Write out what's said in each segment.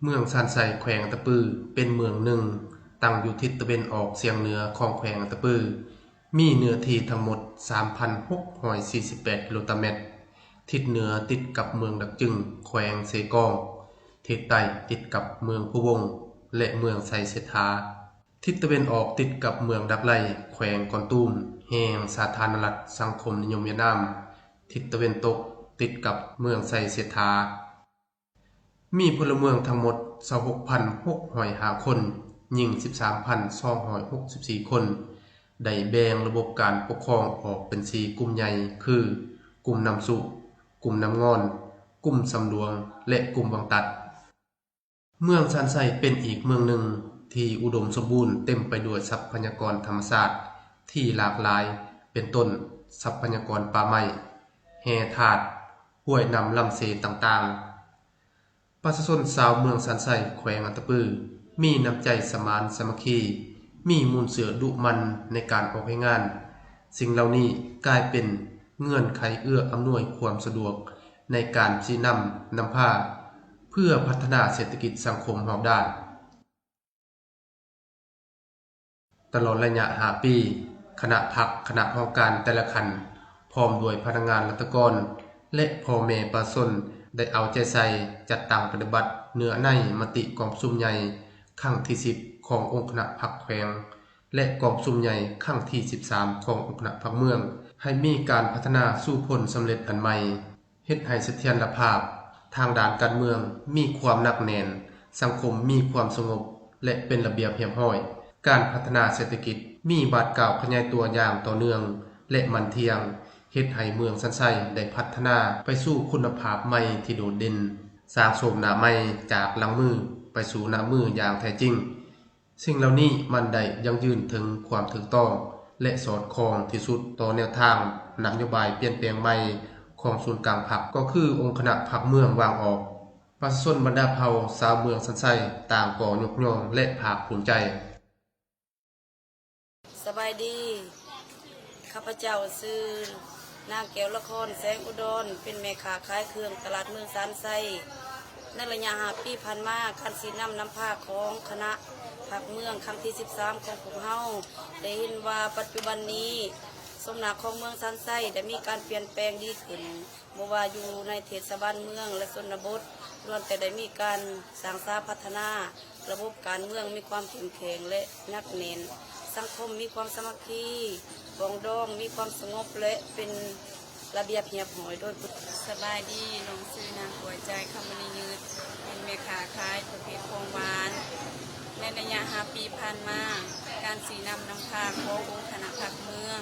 ເມືອງຊານໄຊ ແຂວງອັດຕະປື ເປັນເມືອງໜຶ່ງ ຕັ້ງຢູ່ທິດຕາເວັນອອກສຽງເໜືອຂອງແຂວງອັດຕະປື, ມີເນື້ອທີ່ທັງໝົດ ສາມພັນຫົກຮ້ອຍສີ່ສິບແປດ ກິໂລຕາແມັດ, ທິດເໜືອຕິດກັບເມືອງດາກຈຶງ ແຂວງເຊກອງ, ທິດໃຕ້ຕິດກັບເມືອງພູວົງ ແລະ ເມືອງໄຊເສດຖາ, ທິດຕາເວັນອອກຕິດກັບເມືອງດາກໄລ ແຂວງກອນຕູມ ແຫ່ງສາທາລະນະລັດສັງຄົມນິຍົມຫວຽດນາມ, ທິດຕາເວັນຕົກຕິດກັບເມືອງໄຊເສດຖາ. ມີພົນລະເມືອງທັງໝົດ ຊາວຫົກພັນຫົກຮ້ອຍຫ້າຄົນ, ຍິງ ສິບສາມພັນສອງຮ້ອຍຫົກສິບສີ່ຄົນ, ໄດ້ແບ່ງລະບົບການປົກຄອງອອກເປັນສີ່ກຸ່ມໃຫຍ່ ຄື ກຸ່ມນ້ຳຊຸ, ກຸ່ມນ້ຳງອນ, ກຸ່ມຊຳຫຼວງ ແລະ ກຸ່ມວັງຕັດ. ເມືອງຊານໄຊເປັນອີກເມືອງໜຶ່ງທີ່ອຸດົມສົມບູນ, ເຕັມໄປດ້ວຍຊັບພະຍາກອນທຳມະຊາດທີ່ຫຼາກຫຼາຍ, ເປັນຕົ້ນ ຊັບພະຍາກອນປ່າໄມ້, ແຮ່ທາດ, ຫ້ວຍນ້ຳລຳເຊຕ່າງໆ. ປະຊາຊົນຊາວເມືອງຊານໄຊ ແຂວງອັດຕະປື ມີນ້ຳໃຈສະໝານສາມັກຄີ, ມີມູນເຊື້ອດຸໝັ່ນໃນການອອກແຮງງານ. ສິ່ງເຫຼົ່ານີ້ກາຍເປັນເງື່ອນໄຂເອື້ອອຳນວຍຄວາມສະດວກໃນການຊີ້ນຳນຳພາ ເພື່ອພັດທະນາເສດຖະກິດສັງຄົມຮອບດ້ານ. ຕະຫຼອດໄລຍະຫ້າປີ, ຄະນະພັກ, ຄະນະຫ້ອງການແຕ່ລະຂັ້ນ, ພ້ອມດ້ວຍພະນັກງານລັດຖະກອນ ແລະ ພໍ່ແມ່ປະຊາຊົນ ໄດ້ເອົາໃຈໃສ່ຈັດຕັ້ງປະຕິບັດເນື້ອໃນມະຕິກອງປະຊຸມໃຫຍ່ຄັ້ງທີສິບຂອງອົງຄະນະພັກແຂວງ ແລະ ກອງປະຊຸມໃຫຍ່ຄັ້ງທີສິບສາມຂອງອົງຄະນະພັກເມືອງ ໃຫ້ມີການພັດທະນາສູ່ຜົນສຳເລັດອັນໃໝ່. ເຮັດໃຫ້ສະຖຽນລະພາບທາງດ້ານການເມືອງມີຄວາມໜັກແໜ້ນ, ສັງຄົມມີຄວາມສະຫງົບ ແລະ ເປັນລະບຽບຮຽບຮ້ອຍ, ການພັດທະນາເສດຖະກິດມີບາດກ້າວຂະຫຍາຍຕົວຢ່າງຕໍ່ເນື່ອງ ແລະ ໝັ້ນທ່ຽງ, ເຮັດໃຫ້ເມືອງຊານໄຊໄດ້ພັດທະນາໄປສູ່ຄຸນນະພາບໃໝ່ທີ່ໂດດເດັ່ນ, ສ້າງໂສມໜ້າໃໝ່ຈາກຫຼັງມືໄປສູ່ໜ້າມືຢ່າງແທ້ຈິງ. ສິ່ງເຫຼົ່ານີ້ມັນໄດ້ຢັ້ງຢືນເຖິງຄວາມຖືກຕ້ອງ ແລະ ສອດຄ່ອງທີ່ສຸດຕໍ່ແນວທາງນະໂຍບາຍປ່ຽນແປງໃໝ່ຂອງສູນກາງພັກ, ກໍຄືອົງຄະນະພັກເມືອງວາງອອກ. ປະຊາຊົນບັນດາເຜົ່າຊາວເມືອງຊານໄຊຕ່າງກໍຍົກຍ້ອງ ແລະ ພາກພູມໃຈ. ສະບາຍດີ. ຂ້າພະເຈົ້າຊື່ນາງ ແກ້ວລະຄອນ ແສງອຸດອນ, ເປັນແມ່ຄ້າຂາຍເຄື່ອງຕະຫຼາດເມືອງຊານໄຊ. ໃນໄລຍະຫ້າປີຜ່ານມາ, ການຊີ້ນຳນຳພາຂອງຄະນະພັກເມືອງຄັ້ງທີສິບສາມຂອງພວກເຮົາ ໄດ້ເຫັນວ່າປັດຈຸບັນນີ້ ສົມໜ້າຂອງເມືອງຊານໄຊໄດ້ມີການປ່ຽນແປງດີຂຶ້ນ. ບໍ່ວ່າຢູ່ໃນເທດສະບານເມືອງ ແລະ ຊົນນະບົດ, ລ້ວນແຕ່ໄດ້ມີການສ້າງສາພັດທະນາ, ລະບົບການເມືອງມີຄວາມເຂັ້ມແຂງ ແລະ ໜັກແໜ້ນ, ສັງຄົມມີຄວາມສາມັກຄີ, ປອງດອງ, ມີຄວາມສະຫງົບ ແລະ ເປັນລະບຽບຮຽບຮ້ອຍໂດຍ. ສະບາຍດີ, ນ້ອງຊື່ນາງ ກວຍໃຈ ຄຳມະນີຍືດ, ເປັນແມ່ຄ້າຂາຍປະເພດຂອງຫວານ. ໃນໄລຍະຫ້າປີຜ່ານມາ, ການຊີ້ນຳນຳພາຂອງອົງຄະນະພັກເມືອງ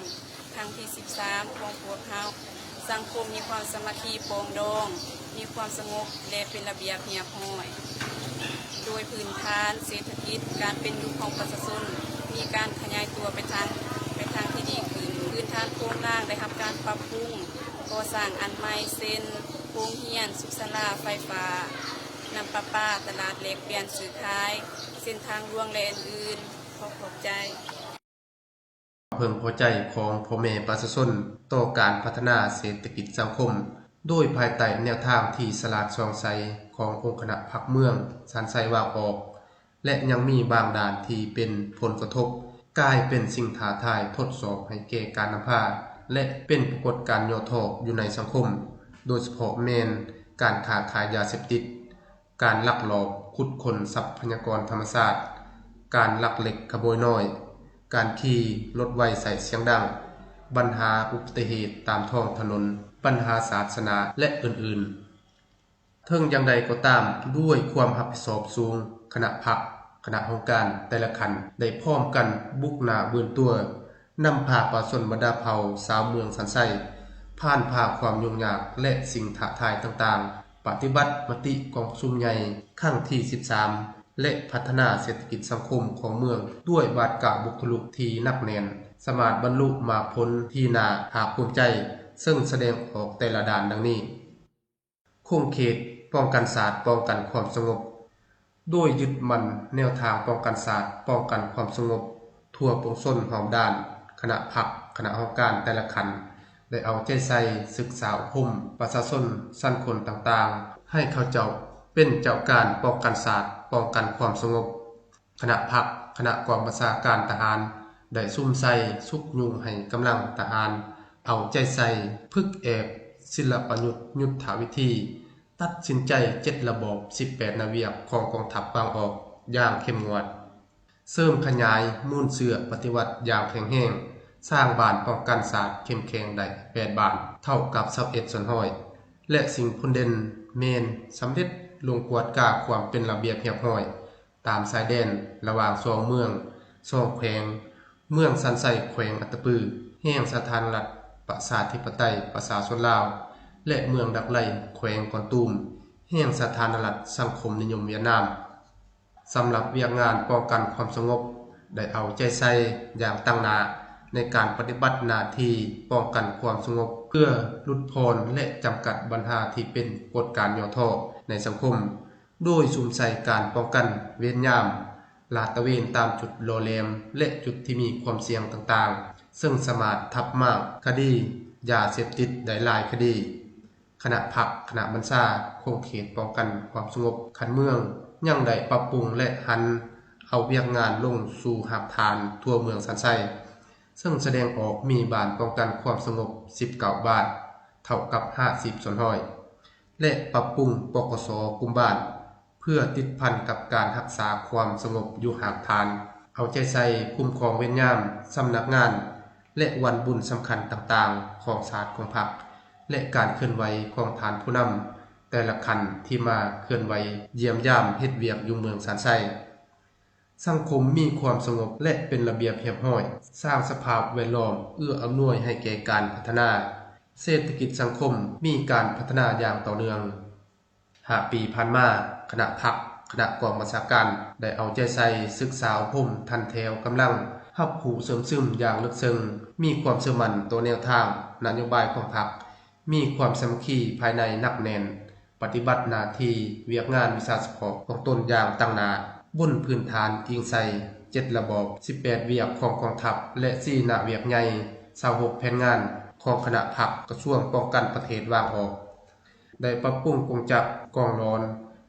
ຄັ້ງທີສິບສາມຂອງພວກເຮົາ, ສັງຄົມມີຄວາມສາມັກຄີປອງດອງ, ມີຄວາມສະຫງົບ ແລະ ເປັນລະບຽບຮຽບຮ້ອຍ. ໂດຍພື້ນຖານເສດຖະກິດ, ການເປັນຢູ່ຂອງປະຊາຊົນມີການຂະຫຍາຍຕົວໄປທາງ, ໄປທາງທີ່ດີຂຶ້ນ. ພື້ນຖານໂຄງລ່າງໄດ້ຮັບການປັບປຸງ, ກໍ່ສ້າງອັນໃໝ່ ເຊັ່ນ ໂຮງຮຽນ, ສຸກສາລາ, ໄຟຟ້າ, ນ້ຳປະປາ, ຕະຫຼາດແລກປ່ຽນຊື້ຂາຍ, ເສັ້ນທາງຫຼວງ ແລະ ອື່ນໆ. ຂໍຂອບໃຈ. ຄວາມເພິ່ງພໍໃຈຂອງພໍ່ແມ່ປະຊາຊົນຕໍ່ການພັດທະນາເສດຖະກິດສັງຄົມ ໂດຍພາຍໃຕ້ແນວທາງທີ່ສະຫຼາດສ່ອງໃສຂອງອົງຄະນະພັກເມືອງຊານໄຊວາງອອກ ແລະ ຍັງມີບາງດ້ານທີ່ເປັນຜົນກະທົບ, ກາຍເປັນສິ່ງທ້າທາຍທົດສອບໃຫ້ແກ່ການນຳພາ ແລະ ເປັນປາກົດການຫຍໍ້ທໍ້ຢູ່ໃນສັງຄົມ, ໂດຍສະເພາະແມ່ນການຄ້າຂາຍຢາເສບຕິດ, ການລັກລອບຂຸດຄົ້ນຊັບພະຍາກອນທຳມະຊາດ, ການລັກເລັກຂະໂມຍນ້ອຍ, ການຂີ່ລົດໄວໃສ່ສຽງດັງ, ບັນຫາອຸບັດຕິເຫດຕາມທ້ອງຖະໜົນ, ບັນຫາສາສະໜາ ແລະ ອື່ນໆ. ເຖິງຢ່າງໃດກໍຕາມ, ດ້ວຍຄວາມຮັບຜິດຊອບສູງ, ຄະນະພັກ, ຄະນະຫ້ອງການແຕ່ລະຂັ້ນໄດ້ພ້ອມກັນບຸກໜ້າບືນຕົວ, ນຳພາປະຊາຊົນບັນດາເຜົ່າຊາວເມືອງຊານໄຊ ຜ່ານຜ່າຄວາມຫຍຸ້ງຍາກ ແລະ ສິ່ງທ້າທາຍຕ່າງໆ, ປະຕິບັດມະຕິກອງປະຊຸມໃຫຍ່ຄັ້ງທີສິບສາມ ແລະ ພັດທະນາເສດຖະກິດສັງຄົມຂອງເມືອງດ້ວຍບາດກ້າວບຸກທະລຸທີ່ໜັກແໜ້ນ, ສາມາດບັນລຸໝາກຜົນທີ່ໜ້າພາກພູມໃຈ, ເຊິ່ງສະແດງອອກແຕ່ລະດ້ານດັ່ງນີ້. ຂົງເຂດປ້ອງກັນຊາດ, ປ້ອງກັນຄວາມສະຫງົບ. ໂດຍຍຶດໝັ້ນແນວທາງປ້ອງກັນຊາດ, ປ້ອງກັນຄວາມສະຫງົບທົ່ວປວງຊົນຮອບດ້ານ, ຄະນະພັກ, ຄະນະຫ້ອງການແຕ່ລະຂັ້ນ ໄດ້ເອົາໃຈໃສ່ສຶກສາອົບຮົມປະຊາຊົນຊັ້ນຄົນຕ່າງໆ ໃຫ້ເຂົາເຈົ້າ ເປັນເຈົ້າການປ້ອງກັນຊາດ, ປ້ອງກັນຄວາມສະຫງົບ. ຄະນະພັກ, ຄະນະກອງບັນຊາການທະຫານ ໄດ້ສຸມໃສ່ຊຸກຍູ້ໃຫ້ກຳລັງທະຫານເອົາໃຈໃສ່ຝຶກແອບສິລະປະຍຸດຍຸດທະວິທີ, ຕັດສິນໃຈເຈັດລະບອບ ສິບແປດແນວວຽກຂອງກອງທັບວາງອອກຢ່າງເຂັ້ມງວດ, ເສີມຂະຫຍາຍມູນເຊື້ອປະຕິວັດຢ່າງແຂງແຮງ, ສ້າງບ້ານປ້ອງກັນຊາດເຂັ້ມແຂງໄດ້ແປດບ້ານ ເທົ່າກັບຊາວເອັດສ່ວນຮ້ອຍ ແລະ ສິ່ງພົ້ນເດັ່ນແມ່ນສຳເລັດລົງກວດກາຄວາມເປັນລະບຽບຮຽບຮ້ອຍ ຕາມຊາຍແດນລະຫວ່າງສອງເມືອງ, ສອງແຂວງ, ເມືອງສັນໄຊແຂວງອັດຕະປື, ແຫ່ງສາທາລະນະລັດປະຊາທິປະໄຕປະຊາຊົນລາວ ແລະ ເມືອງດັກໄລແຂວງກອນຕູມ, ແຫ່ງສາທາລະນະລັດສັງຄົມນິຍົມຫວຽດນາມ. ສຳລັບວຽກງານປ້ອງກັນຄວາມສະຫງົບ ໄດ້ເອົາໃຈໃສ່ຢ່າງຕັ້ງໜ້າໃນການປະຕິບັດໜ້າທີ່ປ້ອງກັນຄວາມສະຫງົບ ເພື່ອຫຼຸດຜ່ອນ ແລະ ຈຳກັດບັນຫາທີ່ເປັນກົດການຫຍໍ້ທໍ້ໃນສັງຄົມ. ໂດຍສຸມໃສ່ການປ້ອງກັນເວນຍາມ, ລາດຕະເວນຕາມຈຸດຫຼໍ່ແຫຼມ ແລະ ຈຸດທີ່ມີຄວາມສ່ຽງຕ່າງໆ, ເຊິ່ງສາມາດທັບມ້າງຄະດີຢາເສບຕິດໄດ້ຫຼາຍຄະດີ. ຄະນະພັກ, ຄະນະບັນຊາ, ຂົງເຂດປ້ອງກັນຄວາມສະຫງົບຂັ້ນເມືອງ ຍັງໄດ້ປັບປຸງ ແລະ ຫັນເອົາວຽກງານລົງສູ່ຮາກຖານທົ່ວເມືອງສັນໄຊ, ເຊິ່ງສະແດງອອກມີບ້ານປ້ອງກັນຄວາມສະຫງົບສິບເກົ້າບ້ານ ເທົ່າກັບຫ້າສິບສ່ວນຮ້ອຍ ແລະ ປັບປຸງ ປກສ ກຸ່ມບ້ານ ເພື່ອຕິດພັນກັບການຮັກສາຄວາມສະຫງົບຢູ່ຮາກຖານ, ເອົາໃຈໃສ່ຄຸ້ມຄອງເວນຍາມ, ສຳນັກງານ ແລະ ວັນບຸນສຳຄັນຕ່າງໆຂອງຊາດຂອງພັກ ແລະ ການເຄື່ອນໄຫວຂອງທ່ານຜູ້ນຳແຕ່ລະຂັ້ນທີ່ມາເຄື່ອນໄຫວຢ້ຽມຢາມເຮັດວຽກຢູ່ເມືອງສັນໄຊ. ສັງຄົມມີຄວາມສະຫງົບ ແລະ ເປັນລະບຽບຮຽບຮ້ອຍ, ສ້າງສະພາບແວດລ້ອມເອື້ອອຳນວຍໃຫ້ແກ່ການພັດທະນາ. ເສດຖະກິດສັງຄົມມີການພັດທະນາຢ່າງຕໍ່ເນື່ອງ. ຫ້າປີຜ່ານມາ, ຄະນະພັກ, ຄະນະກອງບັນຊາການ ໄດ້ເອົາໃຈໃສ່ສຶກສາອົບຮົມທັນແຖວກຳລັງ, ຮັບຮູ້ເຊື່ອມຊຶມຢ່າງເລິກເຊິ່ງ, ມີຄວາມເຊື່ອໝັ້ນຕໍ່ແນວທາງນະໂຍບາຍຂອງພັກ, ມີຄວາມສາມັກຄີພາຍໃນໜັກແໜ້ນ, ປະຕິບັດໜ້າທີ່ວຽກງານວິຊາສະເພາະຂອງຕົນຢ່າງຕັ້ງໜ້າ, ບົນພື້ນຖານອີງໃສ່ເຈັດລະບອບ, ສິບແປດວຽກຂອງກອງທັບ ແລະ ສີ່ນະວຽກໃຫຍ່, ຊາວຫົກແຜນງານຂອງຄະນະພັກກະຊວງປ້ອງກັນປະເທດວາງອອກ. ໄດ້ປັບປຸງກົງຈັກກອງຫຼອນ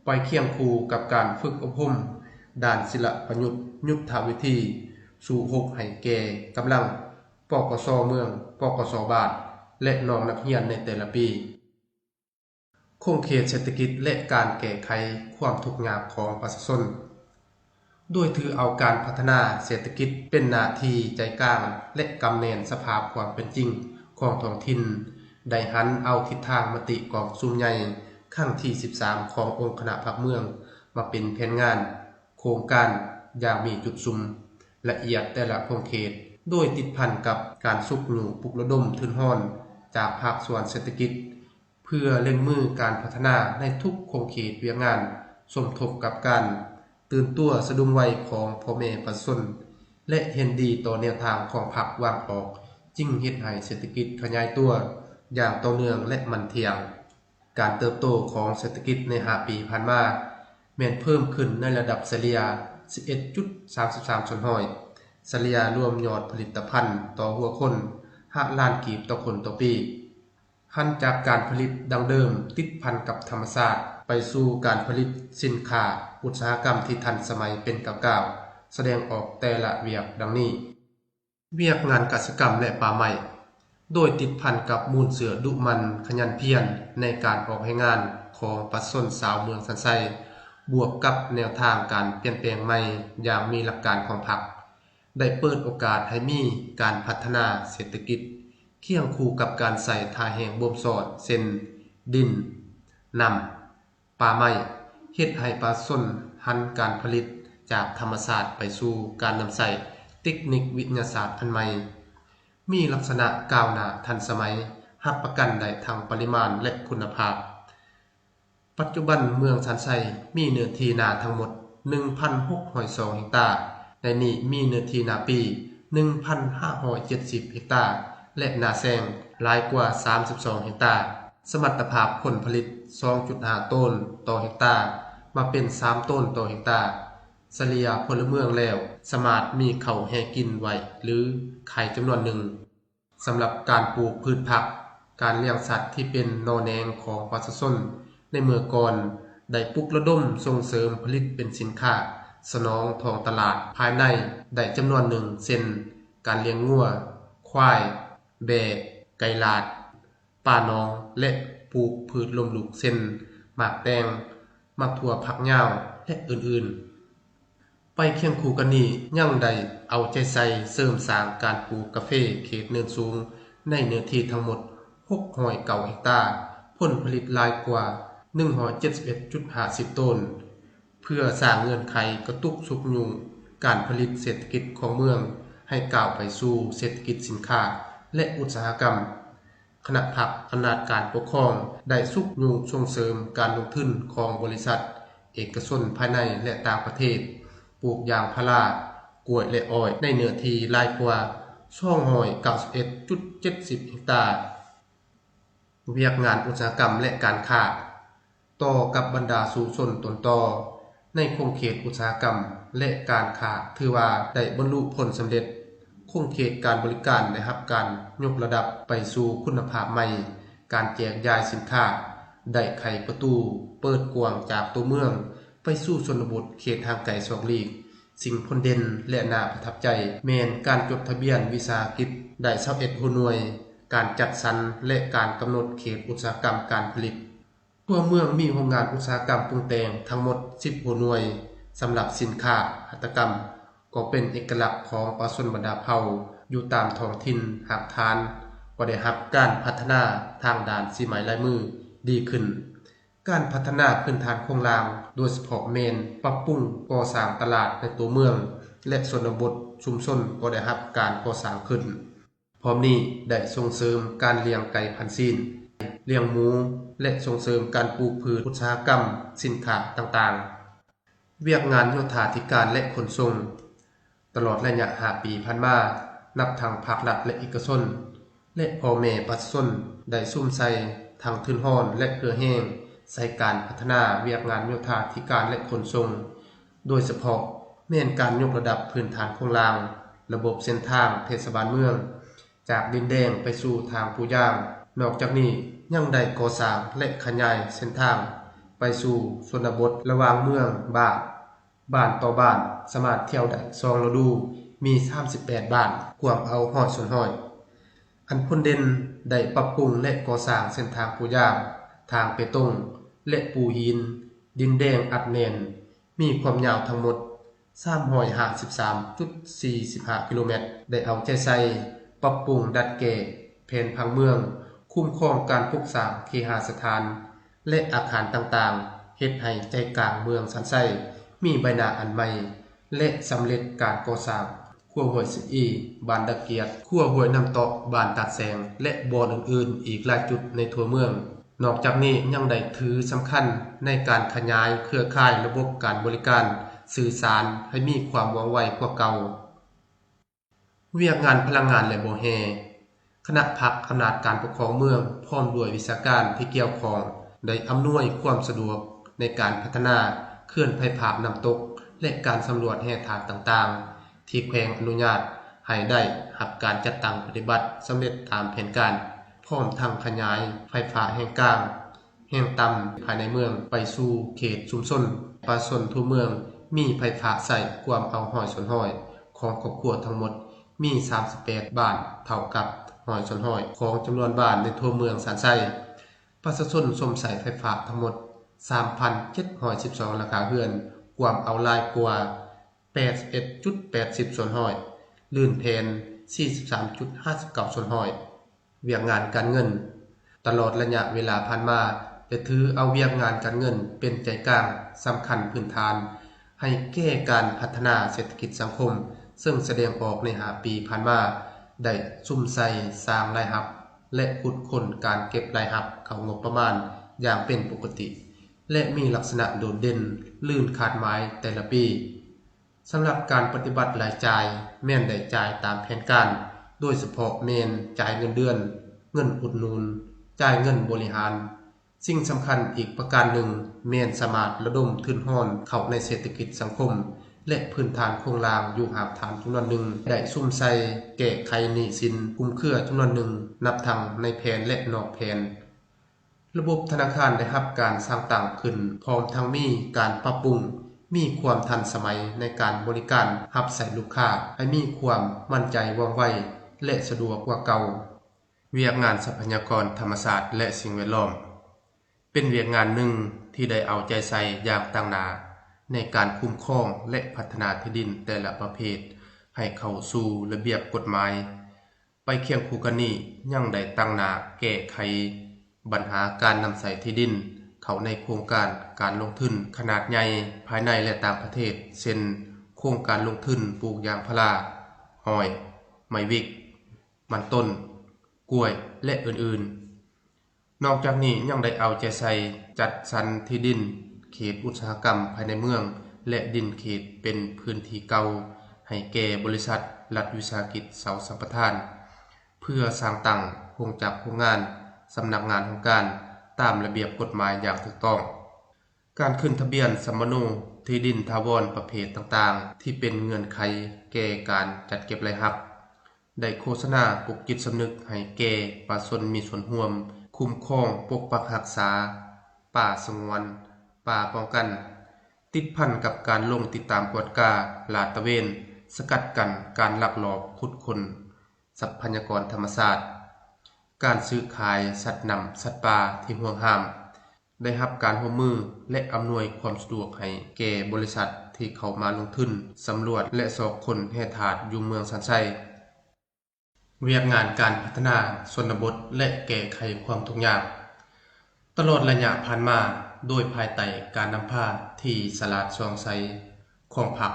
ໄປຄຽງຄູ່ກັບການຝຶກອົບຮົມດ້ານສິລະປະຍຸດຍຸດທະວິທີ ສູ້ຮົບໃຫ້ແກ່ກຳລັງ ປກສ ເມືອງ, ປກສ ບ້ານ ແລະ ນ້ອງນັກຮຽນໃນແຕ່ລະປີ. ຂົງເຂດເສດຖະກິດ ແລະ ການແກ້ໄຂຄວາມທຸກຍາກຂອງປະຊາຊົນ. ໂດຍຖືເອົາການພັດທະນາເສດຖະກິດເປັນໜ້າທີ່ໃຈກາງ ແລະ ກຳແໜ້ນສະພາບຄວາມເປັນຈິງຂອງທ້ອງຖິ່ນ, ໄດ້ຫັນເອົາທິດທາງມະຕິກອງປະຊຸມໃຫຍ່ຄັ້ງທີສິບສາມຂອງອົງຄະນະພັກເມືອງມາເປັນແຜນງານ, ໂຄງການຢ່າງມີຈຸດສຸມ, ລະອຽດແຕ່ລະຂົງເຂດ, ໂດຍຕິດພັນກັບການຊຸກຍູ້ປຸກລະດົມທຶນຮອນຈາກພາກສ່ວນເສດຖະກິດ ເພື່ອເລັ່ງມືການພັດທະນາໃນທຸກຂົງເຂດວຽກງານ, ສົມທົບກັບການຕື່ນຕົວສະດຸ້ງໄວຂອງພໍ່ແມ່ປະຊາຊົນ ແລະ ເຫັນດີຕໍ່ແນວທາງຂອງພັກວາງອອກ, ຈຶ່ງເຮັດໃຫ້ເສດຖະກິດຂະຫຍາຍຕົວຢ່າງຕໍ່ເນື່ອງ ແລະ ໝັ້ນທ່ຽງ. ການເຕີບໂຕຂອງເສດຖະກິດໃນຫ້າປີຜ່ານມາ ແມ່ນເພີ່ມຂຶ້ນໃນລະດັບສະເລ່ຍສິບເອັດຈຸດສາມສິບສາມສ່ວນຮ້ອຍ, ສະເລ່ຍລວມຍອດຜະລິດຕະພັນຕໍ່ຫົວຄົນ ຫ້າລ້ານກີບຕໍ່ຄົນຕໍ່ປີ. ຫັນຈາກການຜະລິດດັ້ງເດີມຕິດພັນກັບທຳມະຊາດ ໄປສູ່ການຜະລິດສິນຄ້າອຸດສາຫະກຳທີ່ທັນສະໄໝເປັນກ້າວໆ ສະແດງອອກແຕ່ລະວຽກດັ່ງນີ້. ວຽກງານກະສິກຳ ແລະ ປ່າໄມ້ ໂດຍຕິດພັນກັບມູນເຊື້ອດຸໝັ່ນຂະຫຍັນພຽນໃນການອອກແຮງງານຂອງປະຊາຊົນຊາວເມືອງສັນໄຊ, ບວກກັບແນວທາງການປ່ຽນແປງໃໝ່ຢ່າງມີຫຼັກການຂອງພັກ, ໄດ້ເປີດໂອກາດໃຫ້ມີການພັດທະນາເສດຖະກິດ ຄຽງຄູ່ກັບການໃຊ້ທ່າແຮງບົ່ມຊ້ອນ ເຊັ່ນ ດິນ, ນ້ຳ, ປ່າໄມ້, ເຮັດໃຫ້ປະຊາຊົນຫັນການຜະລິດຈາກທຳມະຊາດໄປສູ່ການນຳໃຊ້ເຕັກນິກວິທະຍາສາດອັນໃໝ່, ມີລັກສະນະກ້າວໜ້າທັນສະໄໝ, ຮັບປະກັນໄດ້ທັງປະລິມານ ແລະ ຄຸນນະພາບ. ປັດຈຸບັນເມືອງສັນໄຊມີເນື້ອທີ່ນາທັງໝົດໜຶ່ງພັນຫົກຮ້ອຍສອງເຮັກຕາ, ໃນນີ້ມີເນື້ອທີ່ນາປີໜຶ່ງພັນຫ້າຮ້ອຍເຈັດສິບເຮັກຕາ ແລະ ນາແຊງຫຼາຍກວ່າສາມສິບສອງເຮັກຕາ, ສະມັດຕະພາບຜົນຜະລິດສອງຈຸດຫ້າໂຕນຕໍ່ເຮັກຕາ ມາເປັນສາມໂຕນຕໍ່ເຮັກຕາ, ສະເລ່ຍພົນລະເມືອງແລ້ວສາມາດມີເຂົ້າແຮ່ກິນໄວ້ ຫຼື ຂາຍຈຳນວນໜຶ່ງ. ສຳລັບການປູກພືດຜັກ, ການລ້ຽງສັດທີ່ເປັນໜໍ່ແໜງຂອງປະຊາຊົນໃນເມື່ອກ່ອນ ໄດ້ປຸກລະດົມສົ່ງເສີມຜະລິດເປັນສິນຄ້າສະໜອງທ້ອງຕະຫຼາດພາຍໃນໄດ້ຈຳນວນໜຶ່ງ ເຊັ່ນ ການລ້ຽງງົວ, ຄວາຍ, ແບ້, ໄກ່ລາດ, ປາໜອງ ແລະ ປູກພືດລົ້ມລຸກ ເຊັ່ນ ໝາກແຕງ, ໝາກຖົ່ວຝັກຍາວ ແລະ ອື່ນໆ. ໄປຄຽງຄູ່ກັນນີ້ ຍັງໄດ້ເອົາໃຈໃສ່ເສີມສ້າງການປູກກາເຟເຂດເນີນສູງ ໃນເນື້ອທີ່ທັງໝົດ ຫົກຮ້ອຍເກົ້າເຮັກຕາ, ຜົນຜະລິດຫຼາຍກວ່າ ໜຶ່ງຮ້ອຍເຈັດສິບເອັດຈຸດຫ້າສິບໂຕນ, ເພື່ອສ້າງເງື່ອນໄຂກະຕຸກຊຸກຍູ້ການຜະລິດເສດຖະກິດຂອງເມືອງ ໃຫ້ກ້າວໄປສູ່ເສດຖະກິດສິນຄ້າ ແລະ ອຸດສາຫະກຳ. ຄະນະພັກອຳນາດການປົກຄອງໄດ້ຊຸກຍູ້ສົ່ງເສີມການລົງທຶນຂອງບໍລິສັດເອກະຊົນພາຍໃນ ແລະ ຕ່າງປະເທດ, ປູກຢາງພາລາ, ກ້ວຍ ແລະ ອ້ອຍ ໃນເນື້ອທີ່ຫຼາຍກວ່າ ສອງຮ້ອຍເກົ້າສິບເອັດຈຸດເຈັດສິບເຮັກຕາ. ວຽກງານອຸດສາຫະກຳ ແລະ ການຄ້າ. ຕໍ່ກັບບັນດາສູ້ຊົນຕົ້ນຕໍໃນຂົງເຂດອຸດສາຫະກຳ ແລະ ການຄ້າ ຖືວ່າໄດ້ບັນລຸຜົນສຳເລັດ. ຂົງເຂດການບໍລິການໄດ້ຮັບການຍົກລະດັບໄປສູ່ຄຸນນະພາບໃໝ່, ການແຈກຢາຍສິນຄ້າໄດ້ໄຂປະຕູເປີດກວ້າງຈາກຕົວເມືອງໄປສູ່ຊົນນະບົດເຂດຫ່າງໄກສອກຫຼີກ. ສິ່ງພົ້ນເດັ່ນ ແລະ ໜ້າປະທັບໃຈແມ່ນການຈົດທະບຽນວິສາຫະກິດໄດ້ຊາວເອັດຫົວໜ່ວຍ, ການຈັດສັນ ແລະ ການກຳນົດເຂດອຸດສາຫະກຳການຜະລິດ. ທົ່ວເມືອງມີໂຮງງານອຸດສາຫະກຳປຸງແຕ່ງທັງໝົດສິບຫົວໜ່ວຍ. ສຳລັບສິນຄ້າຫັດຖະກຳກໍເປັນເອກະລັກຂອງປະຊາຊົນບັນດາເຜົ່າຢູ່ຕາມທ້ອງຖິ່ນ. ຮາກຖານກໍໄດ້ຮັບການພັດທະນາທາງດ້ານສີໄມ້ລາຍມືດີຂຶ້ນ. ການພັດທະນາພື້ນຖານໂຄງລ່າງ, ໂດຍສະເພາະແມ່ນປັບປຸງກໍ່ສ້າງຕະຫຼາດໃນຕົວເມືອງ ແລະ ຊົນນະບົດຊຸມຊົນກໍໄດ້ຮັບການກໍ່ສ້າງຂຶ້ນ. ພ້ອມນີ້ໄດ້ສົ່ງເສີມການລ້ຽງໄກ່ພັນຊີ້ນ, ລ້ຽງໝູ ແລະ ສົ່ງເສີມການປູກພືດອຸດສາຫະກຳສິນຄ້າຕ່າງໆ. ວຽກງານໂຍທາທິການ ແລະ ຂົນສົ່ງ. ຕະຫຼອດໄລຍະຫ້າປີຜ່ານມາ, ນັບທັງພາກລັດ ແລະ ເອກະຊົນ ແລະ ພໍ່ແມ່ປະຊາຊົນໄດ້ສຸມໃສ່ທັງທຶນຮອນ ແລະ ເຫື່ອແຮງໃສ່ການພັດທະນາວຽກງານໂຍທາທິການ ແລະ ຂົນສົ່ງ, ໂດຍສະເພາະແມ່ນການຍົກລະດັບພື້ນຖານໂຄງລ່າງ, ລະບົບເສັ້ນທາງເທດສະບານເມືອງ ຈາກດິນແດງໄປສູ່ທາງປູຢາງ. ນອກຈາກນີ້ຍັງໄດ້ກໍ່ສ້າງ ແລະ ຂະຫຍາຍເສັ້ນທາງໄປສູ່ຊົນນະບົດລະຫວ່າງເມືອງ, ບ້ານ, ບ້ານຕໍ່ບ້ານ, ສາມາດທ່ຽວໄດ້ສອງລະດູ, ມີສາມສິບແປດບ້ານ, ກວມເອົາຮ້ອຍສ່ວນຮ້ອຍ. ອັນພົ້ນເດັ່ນໄດ້ປັບປຸງ ແລະ ກໍ່ສ້າງເສັ້ນທາງປູຢາງ, ທາງເປຕົງ ແລະ ປູຫີນ, ດິນແດງອັດແໜ້ນ, ມີຄວາມຍາວທັງໝົດ ສາມຮ້ອຍຫ້າສິບສາມຈຸດສີ່ສິບຫ້າກິໂລແມັດ, ໄດ້ເອົາໃຈໃສ່ປັບປຸງດັດແກ້ແຜນຜັງເມືອງ, ຄຸ້ມຄອງການປຸກສ້າງເຄຫະສະຖານ ແລະ ອາຄານຕ່າງໆ, ເຮັດໃຫ້ໃຈກາງເມືອງສັນໄຊມີໃບໜ້າອັນໃໝ່ ແລະ ສຳເລັດການກໍ່ສ້າງ ຂົວຫ້ວຍຊະອີ ບ້ານດາກກຽດ, ຂົວຫ້ວຍນ້ຳເຕາະ ບ້ານຕາດແສງ ແລະ ບ່ອນອື່ນໆອີກຫຼາຍຈຸດໃນທົ່ວເມືອງ. ນອກຈາກນີ້ຍັງໄດ້ຖືສຳຄັນໃນການຂະຫຍາຍເຄືອຂ່າຍລະບົບການບໍລິການສື່ສານໃຫ້ມີຄວາມວ່ອງໄວກວ່າເກົ່າ. ວຽກງານພະລັງງານ ແລະ ບໍ່ແຮ່. ຄະນະພັກອຳນາດການປົກຄອງເມືອງ ພ້ອມດ້ວຍວິຊາການທີ່ກ່ຽວຂ້ອງ ໄດ້ອຳນວຍຄວາມສະດວກໃນການພັດທະນາເຂື່ອນໄຟຟ້ານ້ຳຕົກ ແລະ ການສຳຫຼວດແຮ່ທາດຕ່າງໆ ທີ່ແຂວງອະນຸຍາດໃຫ້ໄດ້ຮັບການຈັດຕັ້ງປະຕິບັດສຳເລັດຕາມແຜນການ, ພ້ອມທັງຂະຫຍາຍໄຟຟ້າແຮງກາງ, ແຮງຕ່ຳພາຍໃນເມືອງໄປສູ່ເຂດຊຸມຊົນ. ປະຊາຊົນທົ່ວເມືອງມີໄຟຟ້າໃຊ້ກວມເອົາຮ້ອຍສ່ວນຮ້ອຍຂອງຄອບຄົວທັງໝົດ, ມີສາມສິບແປດບ້ານ, ເທົ່າກັບຮ້ອຍສ່ວນຮ້ອຍຂອງຈຳນວນບ້ານໃນທົ່ວເມືອງສານໄຊ. ປະຊາຊົນຊົມໃຊ້ໄຟຟ້າທັງໝົດ ສາມພັນເຈັດຮ້ອຍສິບສອງຫຼັງຄາເຮືອນ, ກວມເອົາຫຼາຍກວ່າ ແປດສິບເອັດຈຸດແປດສິບສ່ວນຮ້ອຍ, ລື່ນແຜນ ສີ່ສິບສາມຈຸດຫ້າສິບເກົ້າສ່ວນຮ້ອຍ. ວຽກງານການເງິນ. ຕະຫຼອດໄລຍະເວລາຜ່ານມາ ໄດ້ຖືເອົາວຽກງານການເງິນເປັນໃຈກາງສຳຄັນພື້ນຖານໃຫ້ແກ່ການພັດທະນາເສດຖະກິດສັງຄົມ, ເຊິ່ງສະແດງອອກໃນຫ້າປີຜ່ານມາ ໄດ້ສຸມໃສ່ສ້າງລາຍຮັບ ແລະ ຂຸດຄົ້ນການເກັບລາຍຮັບເຂົ້າງົບປະມານຢ່າງເປັນປົກກະຕິ ແລະ ມີລັກສະນະໂດດເດັ່ນ, ລື່ນຄາດໝາຍແຕ່ລະປີ. ສຳລັບການປະຕິບັດລາຍຈ່າຍ ແມ່ນໄດ້ຈ່າຍຕາມແຜນການ, ໂດຍສະເພາະແມ່ນຈ່າຍເງິນເດືອນ, ເງິນອຸດໜູນ, ຈ່າຍເງິນບໍລິຫານ. ສິ່ງສຳຄັນອີກປະການໜຶ່ງ ແມ່ນສາມາດລະດົມທຶນຮອນເຂົ້າໃນເສດຖະກິດສັງຄົມ ແລະ ພື້ນຖານໂຄງລ່າງຢູ່ຮາກຖານຈຳນວນໜຶ່ງ, ໄດ້ສຸມໃສ່ແກ້ໄຂໜີ້ສິນຄຸມເຄືອຈຳນວນໜຶ່ງ, ນັບທັງໃນແຜນ ແລະ ນອກແຜນ. ລະບົບທະນາຄານໄດ້ຮັບການສ້າງຕັ້ງຂຶ້ນ ພ້ອມທັງມີການປັບປຸງ, ມີຄວາມທັນສະໄໝໃນການບໍລິການຮັບໃຊ້ລູກຄ້າ ໃຫ້ມີຄວາມໝັ້ນໃຈ, ວ່ອງໄວ ແລະ ສະດວກກວ່າເກົ່າ. ວຽກງານຊັບພະຍາກອນທຳມະຊາດ ແລະ ສິ່ງແວດລ້ອມ ເປັນວຽກງານໜຶ່ງທີ່ໄດ້ເອົາໃຈໃສ່ຢ່າງຕັ້ງໜ້າ ໃນການຄຸ້ມຄອງ ແລະ ພັດທະນາທີ່ດິນແຕ່ລະປະເພດ ໃຫ້ເຂົ້າສູ່ລະບຽບກົດໝາຍ. ໄປຄຽງຄູ່ກັນນີ້ ຍັງໄດ້ຕັ້ງໜ້າແກ້ໄຂບັນຫາການນຳໃຊ້ທີ່ດິນເຂົ້າໃນໂຄງການການລົງທຶນຂະໜາດໃຫຍ່ພາຍໃນ ແລະ ຕ່າງປະເທດ ເຊັ່ນ ໂຄງການລົງທຶນປູກຢາງພາລາ, ອ້ອຍ, ໄມ້ວິກ, ມັນຕົ້ນ, ກ້ວຍ ແລະ ອື່ນໆ. ນອກຈາກນີ້ຍັງໄດ້ເອົາໃຈໃສ່ຈັດສັນທີ່ດິນເຂດອຸດສາຫະກຳພາຍໃນເມືອງ ແລະ ດິນເຂດເປັນພື້ນທີ່ເກົ່າ ໃຫ້ແກ່ບໍລິສັດລັດວິສາຫະກິດເຊົ່າສຳປະທານ ເພື່ອສ້າງຕັ້ງໂຮງຈັກໂຮງງານ, ສຳນັກງານຫ້ອງການ ຕາມລະບຽບກົດໝາຍຢ່າງຖືກຕ້ອງ. ການຂຶ້ນທະບຽນສຳມະໂນທີ່ດິນຖາວອນປະເພດຕ່າງໆ ທີ່ເປັນເງື່ອນໄຂແກ່ການຈັດເກັບລາຍຮັບ ໄດ້ໂຄສະນາປຸກຈິດສຳນຶກໃຫ້ແກ່ປະຊາຊົນມີສ່ວນຮ່ວມ ຄຸ້ມຄອງ, ປົກປັກຮັກສາປ່າສະຫງວນ, ປ່າປ້ອງກັນ, ຕິດພັນກັບການລົງຕິດຕາມກວດກາ, ລາດຕະເວນ, ສະກັດກັ້ນການລັກລອບຂຸດຄົ້ນ ຊັບພະຍາກອນທຳມະຊາດ, ການຊື້ຂາຍສັດນ້ຳສັດປ່າທີ່ຫວງຫ້າມ, ໄດ້ຮັບການຮ່ວມມື ແລະ ອຳນວຍຄວາມສະດວກໃຫ້ແກ່ບໍລິສັດທີ່ເຂົ້າມາລົງທຶນສຳຫຼວດ ແລະ ຊອກຄົ້ນແຮ່ທາດຢູ່ເມືອງສັນໄຊ. ວຽກງານການພັດທະນາຊົນນະບົດ ແລະ ແກ້ໄຂຄວາມທຸກຍາກ ຕະຫຼອດໄລຍະຜ່ານມາ, ໂດຍພາຍໃຕ້ການນຳພາທີ່ສະຫຼາດສ່ອງໃສຂອງພັກ,